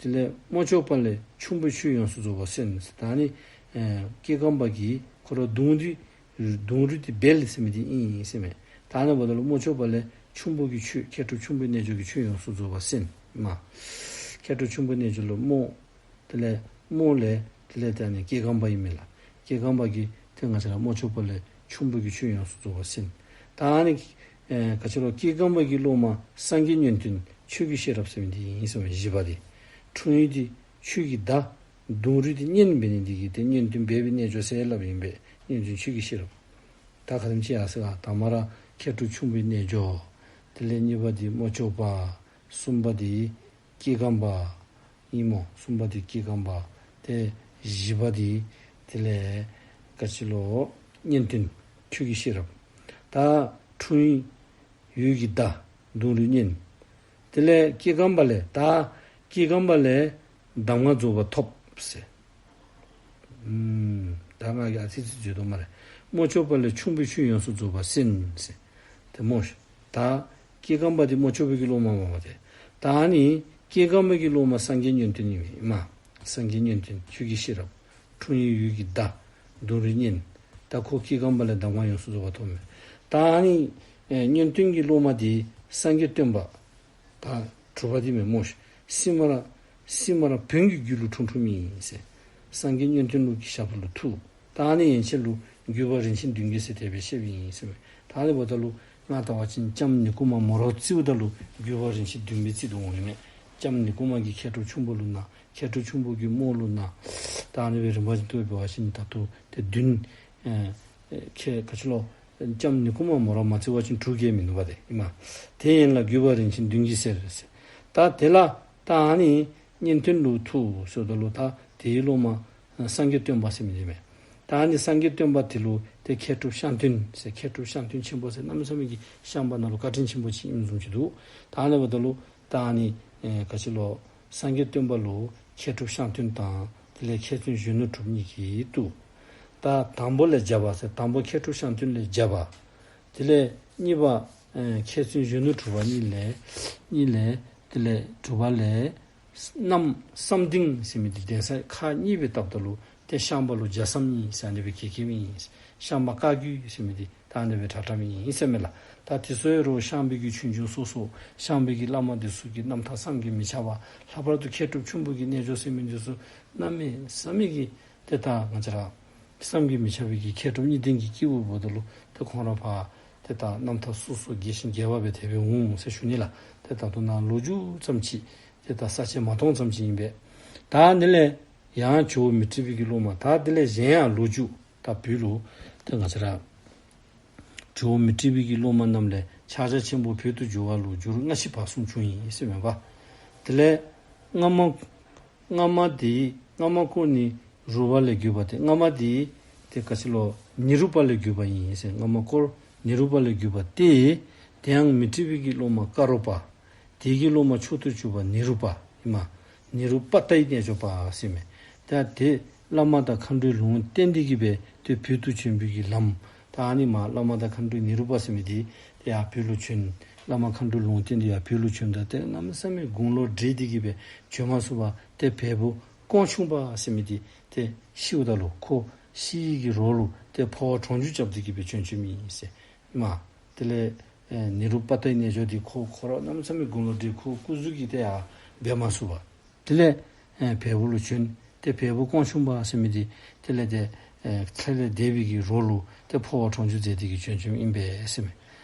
དེ་ལས་རྨོ་ཅོག་པ་ལས་ཁྱུང་པོའི་ཆོས་ཡོངས་སུ་རྫོགས་པ་གསན་ཟེར། ད་ནི་ཨ་སྐྱེ་སྒམ་པ་གིས་ཁོ་ར་གདུང་རུས་གདུང་རུས་དེ་སྦལ་ཟེར་མི་དེ་ཨིན་ཟེར་མས། ད་ནི་འབདཝ་ད་ལུ་རྨོ་ཅོག་པ་ལས་ཁྱུང་པོ་གི་ཆོས་མཁས་གྲུབ་ཆེན་པོའི་རྣལ་འབྱོར་གྱི་ཆོས་ཡོངས་སུ་རྫོགས་པ་གསན་མས། མཁས་གྲུབ་ཆེན་པོའི་རྣལ་འབྱོར་ལུ་རྨོ། དེ་ལས་རྨོ་ལས་དེ་ལས་ད་ནི་སྐྱེ་སྒམ་པ་ཨིན་མས་ལགས། སྐྱེ་སྒམ་པ་གིས་ཏེ་ང་བཅས་ར་རྨོ་ཅོག་པ་ལས་ཁྱུང་པོ་གི་ཆོས་ཡོངས་སུ་རྫོགས་པ་གསན། ད་ནི་ཨེ་ག་ཅི་ལོ་སྐྱེ་སྒམ་པ་གི་སློབ་མ་སངས་རྒྱས་བསྙེན་བདུན་ཆོས་ཀྱི་ཤེས་རབ་ཟེར་མི་དེ་ཨིན་ཟེར་མས། བཞི་པ་དེ། འཁྲུངས་ཡུལ་དེ་ཆོས་ཀྱི་བདག། གདུང་རུས་དེ་གཉེན་འབད་ནི་དེ་གིས་ཏེ་བསྙེན་བདུན་སྦས་པའི་རྣལ་འབྱོར་ཟེར་སླབ་ཨིན་པས། བསྙེན་བདུན་ཆོས་ཀྱི་ཤེས་རབ། ད་ག་དེམ་ཅིག་ཡར་སོ་ཡི་ག། དང་པ་ར་མཁས་གྲུབ་ཆེན་པོའི་རྣལ་འབྱོར། དེ་ལས་གཉིས་པ་དེ་རྨོ་ཅོག་པ། གསུམ་པ་དེ་སྐྱེ་སྒམ་པ་ཨིན་མས། གསུམ་པ་དེ་སྐྱེ་སྒམ་པ། ཏེ་བཞི་པ་དེ་དེ་ལས་ག་ཅི་ལོ་བསྙེན་བདུན་ཆོས་ཀྱི་ཤེས་རབ། ད་འཁྲུངས་ཡུལ་གྱི་བདག། གདུང་རུས་གཉེན། དེ་ལས་སྐྱེ་ཁམས་པ་ལས་ད་སྐྱེ་ཁམས་པ་ལས་གདམས་ངག་རྫོགས་པ་ཐོབ་ཟེར། ཨུམ། ད་ང་གི་ཨ་ཙི་ཙི་བརྗོད་དོ་མ་རེད། རྨོ་ཅོག་པ་ལས་ཁྱུང་པོའི་ཆོས་ཡོངས་སུ་རྫོགས་པ་གསན་ཟེར། དེ་རྨོ་ཤ། ད་སྐྱེ་ཁམས་པ་དེ་རྨོ་ཅོག་པའི་གི་སློབ་མ་མ་བ་དེ། ད་ནི་སྐྱེ་ཁམས་པའི་གི་སློབ་མ་སངས་རྒྱས་བསྙེན་དོན་ཡིན་མ། སངས་རྒྱས་བསྙེན་དོན་ཆོས་ཀྱི་ཤེས་རབ། འཁྲུངས་ཡུལ་ཡུལ་གྱི་བརྡ། གདུང་རུས་བསྙེན། ད་ཁོ་སྐྱེ་ཁམས་པ་ལས་གདམས་ངག་ཡོངས་སུ་རྫོགས་པ་ཐོབ་མེད། ད་ནི་ཨེ་བསྙེན་དོན་གྱི་སློབ་མ་དེ་སངས་རྒྱས་སྟོན་པ། ད་གྲུབ་པ་དེ་མེད་མོ། སི་མ་ར། སི་མ་ར་བོན་གྱི་རྒྱུད་ལུ་འཁྲུངས་འཁྲུངས་མི་ཡིན་ཟེར། སངས་རྒྱས་བསྙེན་དོན་ལུགས་ཀྱི་ཞབས་ལུ་ཐུག། ད་ནི་ཡན་ཆད་ལུ་བརྒྱུད་པ་རིན་ཆེན་བདུན་བརྒྱད་ཟེར་དེ་སྦེ་བཤད་པ་ཡིན་ཟེར་མས། ད་ནི་བ་ད་ལུ་ང་ད་བ་ཅིན་ལྕམ་ནི་ཀུ་མ་མོ་ར་བརྩིཝ་ད་ལུ་བརྒྱུད་པ་རིན་ཆེན་བདུན་བརྒྱད་བརྩི་དུ་འོང་ཡོད་མེད། ལྕམ་ནི་ཀུ་མ་གི་མཁས་གྲུབ་ཆུང་པོ་ལུ་ན། མཁས་གྲུབ་ཆུང་པོ་གི་རྨོ་ལུ་ན། ད་ནི་བའི་རིམ་པ་ཅིག་ཏུ་བ་ཅིན་ད་དུ་དེ་བདུན། ཨེ། ཁྱེད་ག་ཅི་ལོ། ལྕམ་ནི་ཀུ་མ་མོ་ར་མ་བརྩི་བ་ཅིན་དྲུག་བརྒྱད་མི་འདུག་པ་དེ་ཨིན་མ། དེ་ཡན་ལ་བརྒྱུད་པ་རིན་ཆེན་བདུན་བརྒྱད་ཟེར་ཟེར། ད་དེ་ལ་ད་ཨ་ནི་བསྙེན་དོན་ལུ་ཐུག་ཟེར་ད་ལུ་ད་དེའི་སློབ་མ་སངས་རྒྱས་སྟོན་པ་ཟེར་མི་འདི་མེད། ད་ཨ་ནི་སངས་རྒྱས་སྟོན་པ་དེ་ལུ་དེ་མཁས་གྲུབ་ཤངས་སྟོན་ཟེར། མཁས་གྲུབ་ཤངས་སྟོན་ཆེན་པོ་ཟེར་གནམ་མེད་ས་མེད་ཀྱི་ཤངས་པ་ནང་ལུ་བཀའ་དྲིན་ཆེན་པོ་ཅིག་ཨིནམ་བཟུམ་ཅིག་འདུག། ད་ཨ་ནི་བ་ད་ལུ་ད་ཨ་ནི་ཨེ་ག་ཅི་ལོ། སངས་རྒྱས་སྟོན་པ་ལུ་མཁས་གྲུབ་ཤངས་སྟོན་དང་དེ་ལས་མཁས་བཙུན་གཞོན་ནུ་གྲུབ་གཉིས་ཀྱིས་བཏུད། ད་དང་པོ་ལས་བརྒྱབ་པ་ཟེར། དང་པོ་མཁས་གྲུབ་ཤངས་སྟོན་ལས་བརྒྱབ་པ། དེ་ལས་གཉིས་པ་ཨེ་མཁས་བཙུན་གཞོན་ནུ་གྲུབ་པ་གཉིས་ལས། གཉིས་ལས་དེ་ལས་གྲུབ་པ་ལས། གནམ་བསམ་སྡིངས་ཟེར་མི་འདི་གདན་ས་ཁག་གཉིས་པའི་སྟབས་ད་ལུ་དེ་ཤངས་པ་ལུ་རྒྱ་བསམ་གཉིས་ཟེར་ཨ་ནི་སྦེ་གི་གི་མི་ཨིན། ཤངས་པ་བཀའ་བརྒྱུད་ཟེར་མི་འདི་ད་ཨ་ནི་སྦེ་གྲགས་གྲགས་མི་ཨིན་ཟེར་མས་ལགས། ད་དེ་ཚུ་ཡང་རུང་ཤངས་པའི་གི་ཆོས་འབྱུང་སོ་སོ། ཤངས་པའི་གི་བླ་མ་འདི་ཚུ་གི་རྣམ་ཐར་བསམ་གྱིས་མི་ཁྱབ་པ། ལྷག་པར་དུ་མཁས་གྲུབ་ཆུང་པོ་གི་རྣལ་འབྱོར་ཟེར་མི་འདི་ཚུ་གནམ་མེད་ས་མེད་ཀྱི་དེ་ད་ང་བཅས་ར་བསམ་གྱིས་མི་ཁྱབ་པའི་གི་མཁས་གྲུབ་གཉིས་ལྡན་གྱི་སྐྱེས་བུ་འབདཝ་ད་ལུ་དེ་ཁོང་ར་ཕར་དེ་ད་རྣམ་ཐར་སོ་སོ་རྒྱས་ཤིང་རྒྱས་པ་སྦེ་དེ་སྦེ་འོང་ཟེར་ཞུ་ནི་ལགས། དེ་ད་དུང་ནང་ལོ་རྒྱུས་ཙམ་ཅིག་དེ་ད་ས་བཅད་མ་སྟོང་ཙམ་ཅིག་ཨིན་པས། ད་དེ་ལས་ཡང་ཇོ་བོ་མཻ་ཏྲི་པའི་གི་སློབ་མ། ད་དེ་ལས་གཞན་ཡང་ལོ་རྒྱུས་ད་བོད་ལུ་དེ་ང་བཅས་ར་ཇོ་བོ་མཻ་ཏྲི་པའི་གི་སློབ་མ་རྣམས་ལས་ཕྱག་རྒྱ་ཆེན་པོ་བོད་དུ་འགྱུར་བ་ལུ་འགྱུར་ལྔ་བཞི་བར་གསུམ་བྱུང་ཡི་ཟེར་མས་པ། དེ་ལས་སྔ་མ་སྔ་མ་དེ་སྔ་མ་ཀོ་ནི་རུ་པ་ལས་བརྒྱུད་པ་དེ། སྔ་མ་དེ་དེ་ག་ཅི་ལོ། ནི་རུ་པ་ལས་བརྒྱུད་པ་ཨིན་ཟེར། སྔ་མ་ཀོ་ནི་རུ་པ་ལས་བརྒྱུད་པ་དེ། དེ་ཡང་མཻ་ཏྲི་པའི་གི་སློབ་མ་ཀ་རོ་པ། དེ་གི་སློབ་མ་མཆོག་ཏུ་གྱུར་པ་ནི་རུ་པ་ཨིན་མ། ནི་རུ་པ་ཏའི་རྣལ་འབྱོར་པ་ཟེར་མས། ད་དེ་བླ་མ་དང་མཁའ་འགྲོའི་ལུང་བསྟན་ཏེ་གི་སྦེ་དེ་བོད་དུ་བྱོན་པའི་གི་ལམ། ད་ཨ་ནི་མ་བླ་མ་དང་མཁའ་འགྲོའི་ནི་རུ་པ་ཟེར་མི་དེ་དེ་ཡར་བོད་ལུ་བྱོན། བླ་མ་མཁའ་འགྲོའི་ལུང་བསྟན་ཏེ་ཡར་བོད་ལུ་བྱོནམ་ད་དེ་གནམ་མེད་ས་མེད་དགུང་ལོ་བགྲེས་ཏེ་གི་སྦེ་བྱོན་མ་ཚུགས་པར་དེ་བལ་པོ་ཀོང་ཆུང་པ་ཟེར་མི་དེ་དེ་ཤིཝ་ད་ལུ་ཁོ་ཤི་ཡི་གི་རོ་ལུ་དེ་འཕོ་བ་གྲོང་འཇུག་རྐྱབ་སྟེ་གི་སྦེ་བྱོན་བྱོནམ་ཨིན་ཟེར་མ། དེ་ལས་ཨེ་ནི་རུ་པ་ཏའི་རྣལ་འབྱོར་དེ་ཁོ་ཁོ་ར་གནམ་མེད་ས་མེད་དགུང་ལོ་བགྲེས། ཁོ་སྐུ་གཟུགས་ཀྱིས་དེ་ཡར་འབད་མ་ཚུགས་པར། དེ་ལས་ཨེ་བལ་པོ་ལུ་བྱོན། དེ་བལ་པོ་ཀོང་ཆུང་པ་ཟེར་མི་དེ་དེ་ལས་དེ་ཨེ་ཚེ་ལས་འདས་པའི་གི་རོ་ལུ་དེ་འཕོ་བ་གྲོང་འཇུག་མཛད་དེ་གི་བྱོན་བྱོནམ་ཨིན་པས་ཟེར་མས།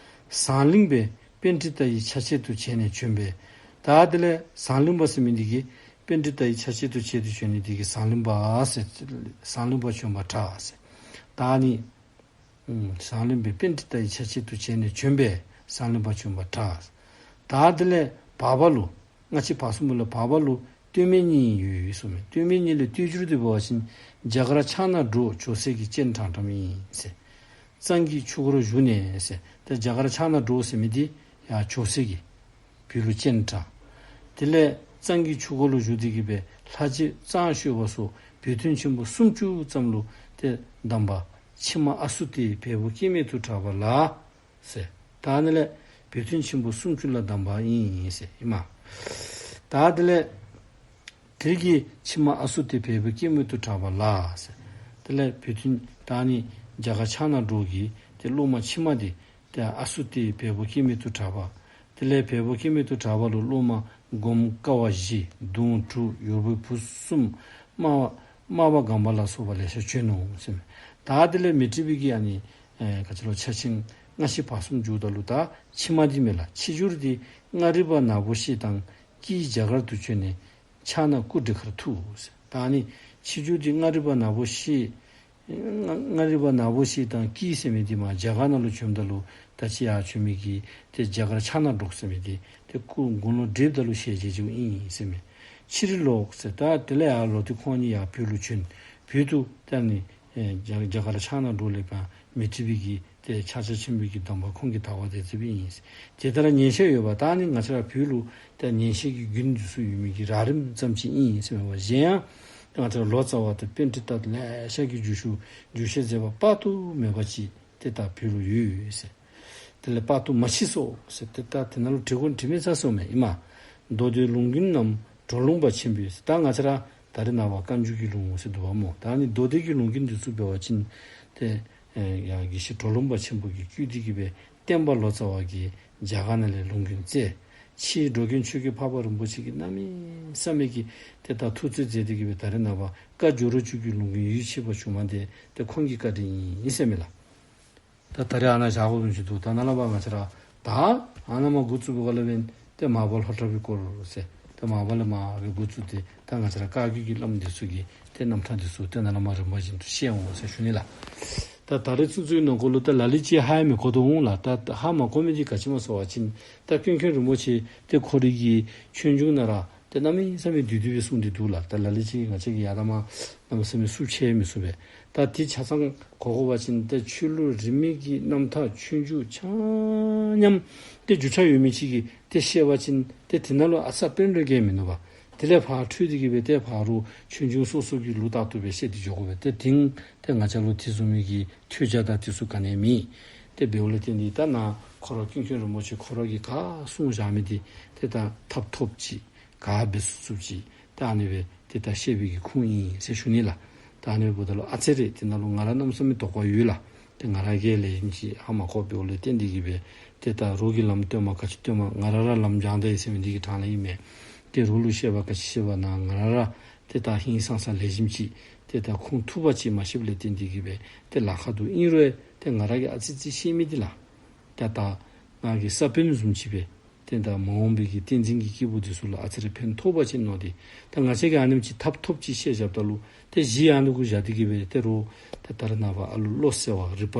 ཟངས་གླིང་པས་པཎྜི་ཏ་ཡི་ཆ་བྱད་དུ་བྱས་ནས་བྱོན་པས། ད་དེ་ལས་ཟངས་གླིང་པ་ཟེར་མི་འདི་གིས་པཎྜི་ཏ་ཡི་ཆ་བྱད་དུ་བྱས་ཏེ་བྱོན་ནི་འདི་གིས་ཟངས་གླིང་པ་ཟེར། ཟངས་གླིང་པ་བྱོན་པར་གྲགས་ཟེར། ད་ནི་ཨུམ། ཟངས་གླིང་པས་པཎྜི་ཏ་ཡི་ཆ་བྱད་དུ་བྱས་ནས་བྱོན་པས་ཟངས་གླིང་པ་བྱོན་པར་གྲགས། ད་དེ་ལས་བར་པ་ལུ། སྔ་ཕྱི་བར་གསུམ་པོ་ལས་བར་པ་ལུ་སྟོད་སྨད་གཉིས་ཡོད་ཡོད་གསུངས་མས། སྟོད་སྨད་གཉིས་ལས་སྟོད་འགྱུར་དེ་འབད་བ་ཅིན་རྒྱ་གར་ཕྱག་ན་འགྲོ་ཇོ་སྲས་ཀྱི་སྤྱན་དྲངས་དྲངསམ་ཨིན་ཟེར། གཙང་གི་ཆུ་འགོར་བཞུགས་ནས་ཟེར། ད་རྒྱ་གར་ཕྱག་ན་འགྲོ་ཟེར་མི་དེ་ཡར་ཇོ་སྲས་ཀྱིས་བོད་ལུ་སྤྱན་དྲངས། དེ་ལས་གཙང་གི་ཆུ་འགོ་ལུ་བཞུགས་ཏེ་གི་སྦེ་ལྷ་རྗེ་གཙང་ཤོད་པ་སོགས་བོད་སྟོན་ཆེན་པོ་སུམ་ཅུ་ཙམ་ལུ་དེ་གདམས་པ། ཕྱི་མ་ཨ་སུ་ཏེ་བལ་པོ་སྐྱེ་མེད་དུ་གྲགས་པ་ལ་ཟེར། ད་ནི་ལས་བོད་སྟོན་ཆེན་པོ་སུམ་ཅུ་ལ་གདམས་པ་ཨིན་ཟེར་ཨིན་མས། ད་དེ་ལས་དེ་གི་ཕྱི་མ་ཨ་སུ་ཏེ་བལ་པོ་སྐྱེ་མེད་དུ་གྲགས་པ་ལ་ཟེར། དེ་ལས་བོད་སྟོན་ད་ནི་རྒྱ་གར་ཕྱག་ན་འགྲོ་གི་དེ་སློབ་མ་ཕྱི་མ་དེ་དེ་ཨ་སུ་ཏེ་བལ་པོ་སྐྱེ་མེད་དུ་གྲགས་པ། དེ་ལས་བལ་པོ་སྐྱེ་མེད་དུ་གྲགས་པ་ལུ་སློབ་མ་སྒོམ་ཀ་བ་བཞི། གདུང་དྲུག། ཡོར་བུ་བུ་གསུམ། སྨྲ་བ་སྨྲ་བ་སྒམ་པ་ལ་སོགས་པ་ལེ་ཤ་བྱོན་ནུག་ཟེར། ད་དེ་ལས་མཻ་ཏྲི་པའི་གི་ཨ་ནི་ཨེ་ག་ཅི་ལོ་ཕྱག་ཆེན་ལྔ་བཞི་བར་གསུམ་བརྒྱུད་ད་ལུ་ད་ཕྱི་མ་དེ་མེད་ལགས། ཕྱི་འགྱུར་དེ་མངའ་རིས་པ་ནག་པོ་ཤེས་དང་ཀྱིས་རྒྱ་གར་དུ་བྱོན་ནས་ཕྱག་ན་སྐུ་འབྲི་ཁར་ཐུག་ཟེར། ད་ནི་ཕྱི་འགྱུར་དེ་མངའ་རིས་པ་ནག་པོ་ཤེས། མངའ་མངའ་རིས་པ་ནག་པོ་ཤེས་དང་ཀྱིས་ཟེར་མི་དེ་མར་རྒྱ་གར་ནང་ལུ་བྱོནམ་ད་ལུ་ད་ཅི་ཡར་བྱོན་མི་གི་དེ་རྒྱ་གར་ཕྱག་ན་འགྲོ་ཟེར་མི་དེ་དེ་སྐུ་དགུང་ལོ་བགྲེསཔ་ད་ལུ་ཞལ་མཇལ་བྱུང་ཨིན་ཟེར་མས། ཕྱིར་ལོག་ཟེར། ད་དེ་ལས་ཡར་ལོག་སྟེ་ཁོང་གཉིས་ཡར་བོད་ལུ་བྱོན། བོད་དུ་ད་ནི་ཨེ་རྒྱ་རྒྱ་གར་ཕྱག་ན་འགྲོ་ལས་ཀྱང་ མི་ཐུབ་པའི་གི་དེ་ཕྱག་རྒྱ་ཆེན་པོའི་གི་སྡོམ་པ་ཁོང་གིས་དག་པ་དེ་བརྩིས་པ་ཡིན། དེ་ལྟར་ཉན་བཤད་ཡོད་པ་དག་ནི་ང་བཅས་ར་བོད་ལུགས་དེ་ཉན་བཤད་ཀྱི་རྒྱུན་འདི་ཚོ་ཡོད་མི་གི་རགས་རིམ་ཙམ་ཅིག་ཡིན་ཟེར་བ། གཞན་ཡང་ང་བཅས་ར་ལོ་ཙཱ་བ་དང་པཎྜི་ཏ་ལེ་ཤ་གི་རྒྱུད་ཤུགས་རྒྱུད་བཤད་མཛད་པ་དཔག་ཏུ་མེད་པ་ཅིག་དེ་ལྟར་བོད་ལུ་ཡོད་ཟེར། དེ་ལས་དཔག་ཏུ་མ་མཆིས་སོ་ཟེར། དེ་ལྟར་དེ་ནང་ལུ་བྲི་དགོས་དྲི་མེད་ཚ་སོ་མེད་ཨིན་མ། མདོ་སྡེའི་ལུང་རྒྱུན་རྣམས་གྲོ་ལུང་པ་ཆེན་པོས་ཟེར། ད་ང་བཅས་ར་ད་རེས་ནངས་པ་བཀའ་འགྱུར་གྱི་ལུང་ཟེར་འདུག་པ་མོ། ད་ནི་མདོ་སྡེ་གི་ལུང་རྒྱུན་འདི་ཚོ་འབད་བ་ཅིན་དེ་ཡང་དགེ་བཤེས་གྲོ་ལུང་པ་ཆེན་པོ་གིས་བརྒྱུད་དེ་གི་སྦེ་བསྟན་པ་ལོ་ཙཱ་བ་གིས་རྒྱ་གར་ནང་ལས་ལུང་རྒྱུན་བཙལ། ཕྱིས་འགྲོ་མགོན་ཆོས་རྒྱལ་འཕགས་པ་རིན་པོ་ཆེ་གིས་གནམ་མེད་ས་མེད་ཀྱི་དེ་ལྟར་ཐུགས་བརྩེ་མཛད་དེ་གི་སྦེ་ད་རེས་ནངས་པ་བཀའ་འགྱུར་རོ་བཅུ་གི་ལུང་རྒྱུན་ཡིད་ཆེས་པ་བྱུང་མ་དེ་དེ་ཁོང་གི་བཀའ་དྲིན་ཨིན་ཟེར་མས་ལགས། ད་ད་རེས་ཨ་ནཱ་བཞག་དགོ་དོན་ཅིག་འདུག། ད་ནཱ་ལས་ཕར་ང་བཅས་ར་ད་ཨ་ནཱ་མར་འགོ་བཙུགས་པའི་སྐབས་ལས་འབད་དེ་མར་པ་ལྷོ་བྲག་པའི་སྐོར་ཟེར། དེ་མར་པ་ལས་མར་སྦེ་འགོ་བཙུགས་ཏེ་ད་ང་བཅས་ར་བཀའ་བརྒྱུད་ཀྱི་བླམ་འདི་ཚུ་གི་དེ་རྣམ་ཐར་འདི་ཚུ་དེ་ནཱ་ལས་མར་རིམ་པ་བཞིན་དུ་བཤད་འོང་ཟེར་ཞུ་ནི་ལགས། ད་ད་རེས་ཚུན་ཚོད་ནང་འཁོད་ལུ་ད་ལ་ལུ་ཅིག་ཧ་ཡང་མི་གོ་དོ་འོང་ལགས། ད་ཧ་མ་གོ་མི་འདི་ག་ཅི་སྨོ་ཟེར་བ་ཅིན་ད་ཀུན་མཁྱེན་རིན་པོ་ཆེ་དེ་ཁོ་རའི་གི་ཆོས་འབྱུང་ནང་ར་དེ་གནམ་མེད་ས་མེད་བསྡུས་བསྡུས་སྦེ་གསུངས་ཏེ་འདུག་ལགས། ད་ལ་ལུ་ཅིག་ང་བཅས་ཀྱིས་ཡར་དང་མར་གནམ་མེད་ས་མེད་བསུབ་ཆེ་མི་བསུབ་པས། ད་དེ་ཆ་ཚང་གོ་དགོ་པ་ཅིན་ད་ཆོས་ལུགས་རིས་མེད་ཀྱི་རྣམ་ཐར་ཆོས་འབྱུང་ཆ་མཉམ་དེ་རྒྱུ་ཆ་ཡོད་མི་ཅིག་གིས་དེ་བཤད་པ་ཅིན་དེ་དེ་ནང་ལུ་ཨ་ཙི་དཔེ་འདྲ་གང་ཡང་མིན་ནུག་པ། དེ་ལས་ཕར་འཕྲོས་ཏེ་གི་སྦེ་དེ་ཕར་རུ་ཆོས་འབྱུང་སོ་སོ་གི་ལུགས་ལྟར་དུ་སྦེ་བཤད་དེ་འགྱོ་དགོ་པས། དེ་དེང་དེ་ང་བཅས་ལུ་དེ་བཟུམ་མའི་གི་ཐོས་རྒྱ་དང་དེ་ཚུ་ག་ནི་ཡང་མེད། དེ་འབདཝ་ལས་བརྟེན་ཏེ་ད་ནཱ་ཁོ་ར་ཀུན་མཁྱེན་རིན་པོ་ཆེ་ཁོ་ར་གིས་ག་གསུངས་བཞག་མི་དེ་དེ་ད་ཐབས་ཐོབ་ཅིག་ག་འབད་ཚུགས་ཚུགས་ཅིག་ད་ཨ་ནི་སྦེ་དེ་ད་བཤད་པའི་གི་ཁུངས་ཨིན་ཟེར་ཞུ་ནི་ལགས། ད་ཨ་ནི་འབདཝ་ད་ལུ་ཨ་ཙི་རེ་དེ་ནང་ལུ་ང་ར་གནམ་མེད་ས་མེད་དོགས་པ་ཡོད་ལགས། དེ་ང་ར་གིས་ལེགས་ཤོམ་ཅིག་ཧ་མ་གོ་བའི་འོག་ལས་བརྟེན་ཏེ་གི་སྦེ་དེ་ད་རོགས་ཀྱི་ལམ་སྟོན་པ་ག་ཅི་སྟོན་པ་ང་ར་ར་ལམ་སྦྱང་ད་ཡི་ཟེར་མི་འདི་གི་གྲངས་ལས་ཨིན་མས། དེ་རོགས་ལུ་བཤད་པ་ག་ཅི་བཤད་པ་ན་ང་ར་ར་དེ་ད་ཧིང་སངས་ས་ལེགས་ཤོམ་ཅིག་དེ་ད་ཁུངས་ཐུབ་པ་ཅིག་མ་ཤེས་པ་ལས་བརྟེན་ཏེ་གི་སྦེ་དེ་ལཱ་ཁག་འདུག། ཨིན་རུང་དེ་ང་ར་གིས་ཨ་ཙི་ཙི་ཤེས་མི་འདི་ལགས། དེ་ད་ང་གི་ས་བོན་བཟུམ་ཅིག་སྦེ་དེ་ད་མ་འོངས་པའི་གི་བསྟན་འཛིན་གྱི་སྐྱེས་བུ་འདི་ཚུ་ལུ་ཨ་ཙི་རེ་ཕན་ཐོགས་པ་ཅིག་མནོ་སྟེ། ད་ང་བཅས་ཀྱིས་ཨ་ནེམ་ཅིག་ཐབས་ཐོབ་ཅིག་བཤད་བཞགཔ་ད་ལུ་དེ་གཞི་ཨ་ནི་གུ་བཞག་སྟེ་གི་སྦེ་དེ་རོགས་དེ་ད་རེས་ནངས་པ་ཨ་ལུ་བློ་གསལ་བ་རིག་པ་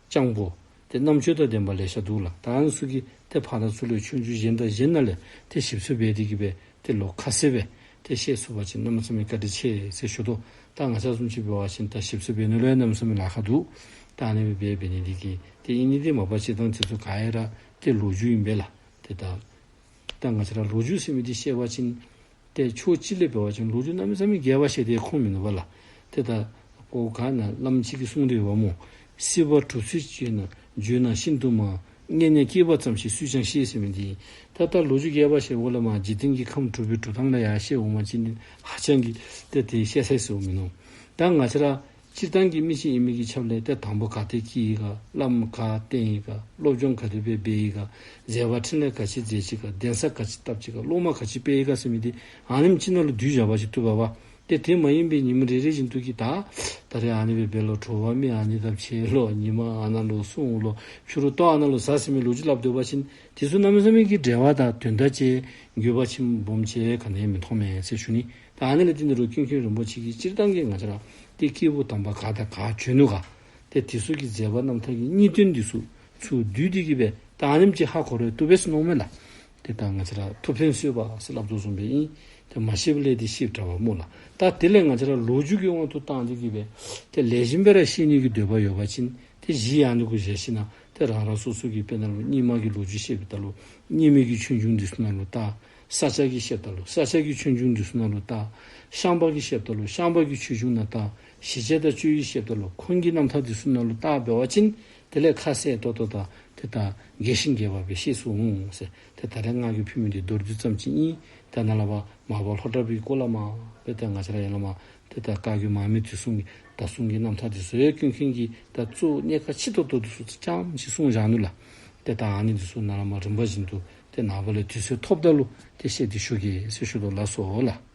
སྤྱང་པོ་དེ་རྣམ་དཔྱོད་དང་ལྡན་པ་ལེ་ཤ་འདུག་ལགས། ད་ཨ་ནི་ཚུ་གིས་དེ་ཕར་དང་ཚུར་ལས་ཆོས་འབྱུང་གཞན་དང་གཞན་ནང་ལས་དེ་ཞིབ་འཚོལ་འབད་དེ་གི་སྦེ་དེ་ལོ་ཁ་གསལ་སྦེ་དེ་བཤད་ཚུགས་པ་ཅིན་གནམ་མེད་ས་མེད་བཀའ་དྲིན་ཆེ་ཟེར་ཞུ་དོ། ད་ང་བཅས་བཟུམ་ཅིག་འབད་བ་ཅིན་ད་ཞིབ་འཚོལ་འབད་ནི་ལུ་ཡང་གནམ་མེད་ས་མེད་ལཱ་ཁག་འདུག། ད་ཨ་ནི་སྦེ་འབད་འབད་ནི་འདི་གིས་དེ་ཨིན་ནི་འདི་མ་པ་སྤྱིར་བཏང་དེ་ཚུ་ག་ཡ་ར་དེ་ལོ་རྒྱུས་ཨིན་པས་ལགས། དེ་ད་ད་ང་བཅས་ར་ལོ་རྒྱུས་ཟེར་མི་འདི་བཤད་པ་ཅིན་དེ་ཕྱོགས་གཅིག་ལས་འབད་བ་ཅིན་ལོ་རྒྱུས་གནམ་མེད་ས་མེད་རྒྱས་པ་བཤད་དེ་ཁུངས་མིན་ནུག་པ་ལགས། དེ་ད་ཨོ་ག་ན་བླམ་གཅིག་གིས་གསུངས་ཏེ་ཡོདཔ་སྨོ། སྲིད་པ་གྲུབ་ཚུལ་བརྗོད་ན་བརྗོད་ན་ཤིན་ཏུ་མང་། སྔོན་ནས་སྐྱེས་པ་ཙམ་ཞིག་སུས་ཀྱང་ཤེས་ཟེར་མི་འདི་ཨིན། ད་ལྟ་ལོ་རྒྱུས་རྒྱས་པ་བཤད་འོང་ལས་མར་འཇིག་རྟེན་གྱི་ཁམས་གྲུབ་པའི་གྲུབ་སྟངས་ལ་ཡར་བཤད་འོང་བ་ཅིན་ནི་ཧ་ཅང་གི་དེ་དེ་བཤད་ས་ཟེར་འོང་མི་ནུག། ད་ང་བཅས་ར་སྤྱིར་བཏང་གི་མི་ཅིག་ཨིན་མི་གི་ཆ་ལས་དེ་དང་པོ་ག་ཏེ་སྐྱེས་ཡི་ག། བླམ་ག་བསྟེན་ཡི་ག། སློབ་སྦྱོང་ག་དེ་སྦེ་འབད་ཡི་ག། མཛད་པ་འཕྲིན་ལས་ག་ཅི་མཛད་ཅི་ག། གདན་ས་ག་ཅི་བཏབ་ཅི་ག། སློབ་མ་ག་ཅི་སྤེལ་ཡི་ག་ཟེར་མི་འདི་ཨ་ནེམ་ཅིག་ནང་ལུ་བསྡུས་བཞག་པ་ཅིན་བཏུབ་པས་པ། དེ་དེ་མ་ཡིན་པའི་ཉིན་མོ་རེ་རེ་བཞིན་དུ་གི་ད་ད་རེས་ཨ་ནི་སྦེ་འབད་ལོ། དྲོ་པ་མི་ཨ་ནི་ད་བྱེད་ལོ། ཉི་མ་ཨ་ནཱ་ལུ་སྲུང་ལོ། ཕྱི་རུ་ལྟོ་ཨ་ནཱ་ལུ་ཟ་ཟེར་མི་ལོ་རྒྱུས་སླབ་སྡོད་པ་ཅིན་དེ་ཚུ་གནམ་མེད་ས་མེད་ཀྱི་འབྲེལ་བ་དང་དོན་དག་ཅིག་འགྱོད་པ་ཆེན་སྦོམ་ཅིག་ག་ནི་ཡང་མི་མཐོང་མས་ཟེར་ཞུ་ནི། ད་ཨ་ནི་ལས་བརྟེན་ཏེ་རུང་ཀུན་མཁྱེན་རིན་པོ་ཆེ་གིས་སྤྱིར་བཏང་གི་ང་བཅས་ར་དེ་སྐྱེས་བུ་དམ་པ་ག་དང་ག་བྱོན་ནུག་ག། དེ་དེ་ཚུ་གི་མཛད་པ་རྣམ་ཐར་གྱི་སྙིང་དོན་འདི་ཚུ་ཚུར་བསྡུས་ཏེ་གི་སྦེ་ད་ཨ་ནེམ་ཅིག་ཧ་གོ་རུང་བཏུབ་པས་ཟེར་མནོཝ་མས་ལགས། དེ་ད་ང་བཅས་ར་ཐུབ་ཕན་གསོས་པ་ཟེར་སླབ་དོ་བཟུམ་སྦེ་ཨིན། དེ་མ་ཤེས་པ་ལས་དེ་ཤེསཔ་འདྲཝ་སྨོ་ལགས། ད་དེ་ལས་ང་བཅས་ར་ལོ་རྒྱུས་ཀྱི་དབང་དུ་བཏང་སྟེ་གི་སྦེ་དེ་ལེགས་ཤོམ་སྦེ་ར་ཤེས་ནི་གི་འདོད་པ་ཡོད་པ་ཅིན་དེ་གཞི་ཨ་ནི་གུ་བཞག་ཞིནམ་ལས་དེ་རང་རང་སོ་སོ་གི་དཔེར་ན་ལུ་རྙིང་མ་གི་ལོ་རྒྱུས་བཤད་པའི་ད་ལུ་རྙིང་མའི་གི་ཆོས་འབྱུང་འདི་ཚུ་ནང་ལུ་བལྟ། ས་སྐྱ་གིས་བཤདཔ་ད་ལུ་ས་སྐྱ་གི་ཆོས་འབྱུང་འདི་ཚུ་ནང་ལུ་བལྟ། ཤངས་པ་གིས་བཤདཔ་ད་ལུ་ཤངས་པ་གི་ཆོས་འབྱུང་ནང་བལྟ། ཞི་བྱེད་དང་གཅོད་ཡུལ་བཤདཔ་ད་ལུ་ཁོང་གི་རྣམ་ཐར་འདི་ཚུ་ནང་ལུ་བལྟ་འབད་བ་ཅིན་དེ་ལས་ཁ་གསལ་ཏོག་ཏོ་དང་དེ་ད་རྒྱས་ཤིང་རྒྱས་པ་སྦེ་ཤེས་སུ་འོང་ཟེར། དེ་ད་རེས་ང་གིས་ཕུལ་མི་འདི་མདོར་བསྡུས་ཙམ་ཅིག་ཨིན། ད་ནཱ་ལས་ཕར་མར་པ་ལྷོ་བྲག་པའི་སྐོར་ལས་མར་སྦེ་ད་ང་བཅས་ར་ཡར་ལས་མར་དེ་ད་བཀའ་བརྒྱུད་མར་མེ་དུས་གསུམ་གྱི་ད་གསུང་གི་རྣམ་ཐར་འདི་ཚུ་ཡང་ཀུན་མཁྱེན་གྱིས་ད་གཙོ་བོ་གནད་ཁག་ཆེ་ཏོག་ཏོ་འདི་ཚུ་ཙམ་ཅིག་གསུངས་བཞག་ནུག་ལགས། དེ་ད་ཨ་ནི་འདི་ཚུ་ནཱ་ལས་མར་རིམ་པ་བཞིན་དུ་དེ་ནངས་པ་ལས་དུས་ཚོད་ཐོབ་ད་ལུ་དེ་བཤད་དེ་ཞུ་གེ་ཟེར་ཞུ་དོ་ལགས་སོ་ལགས།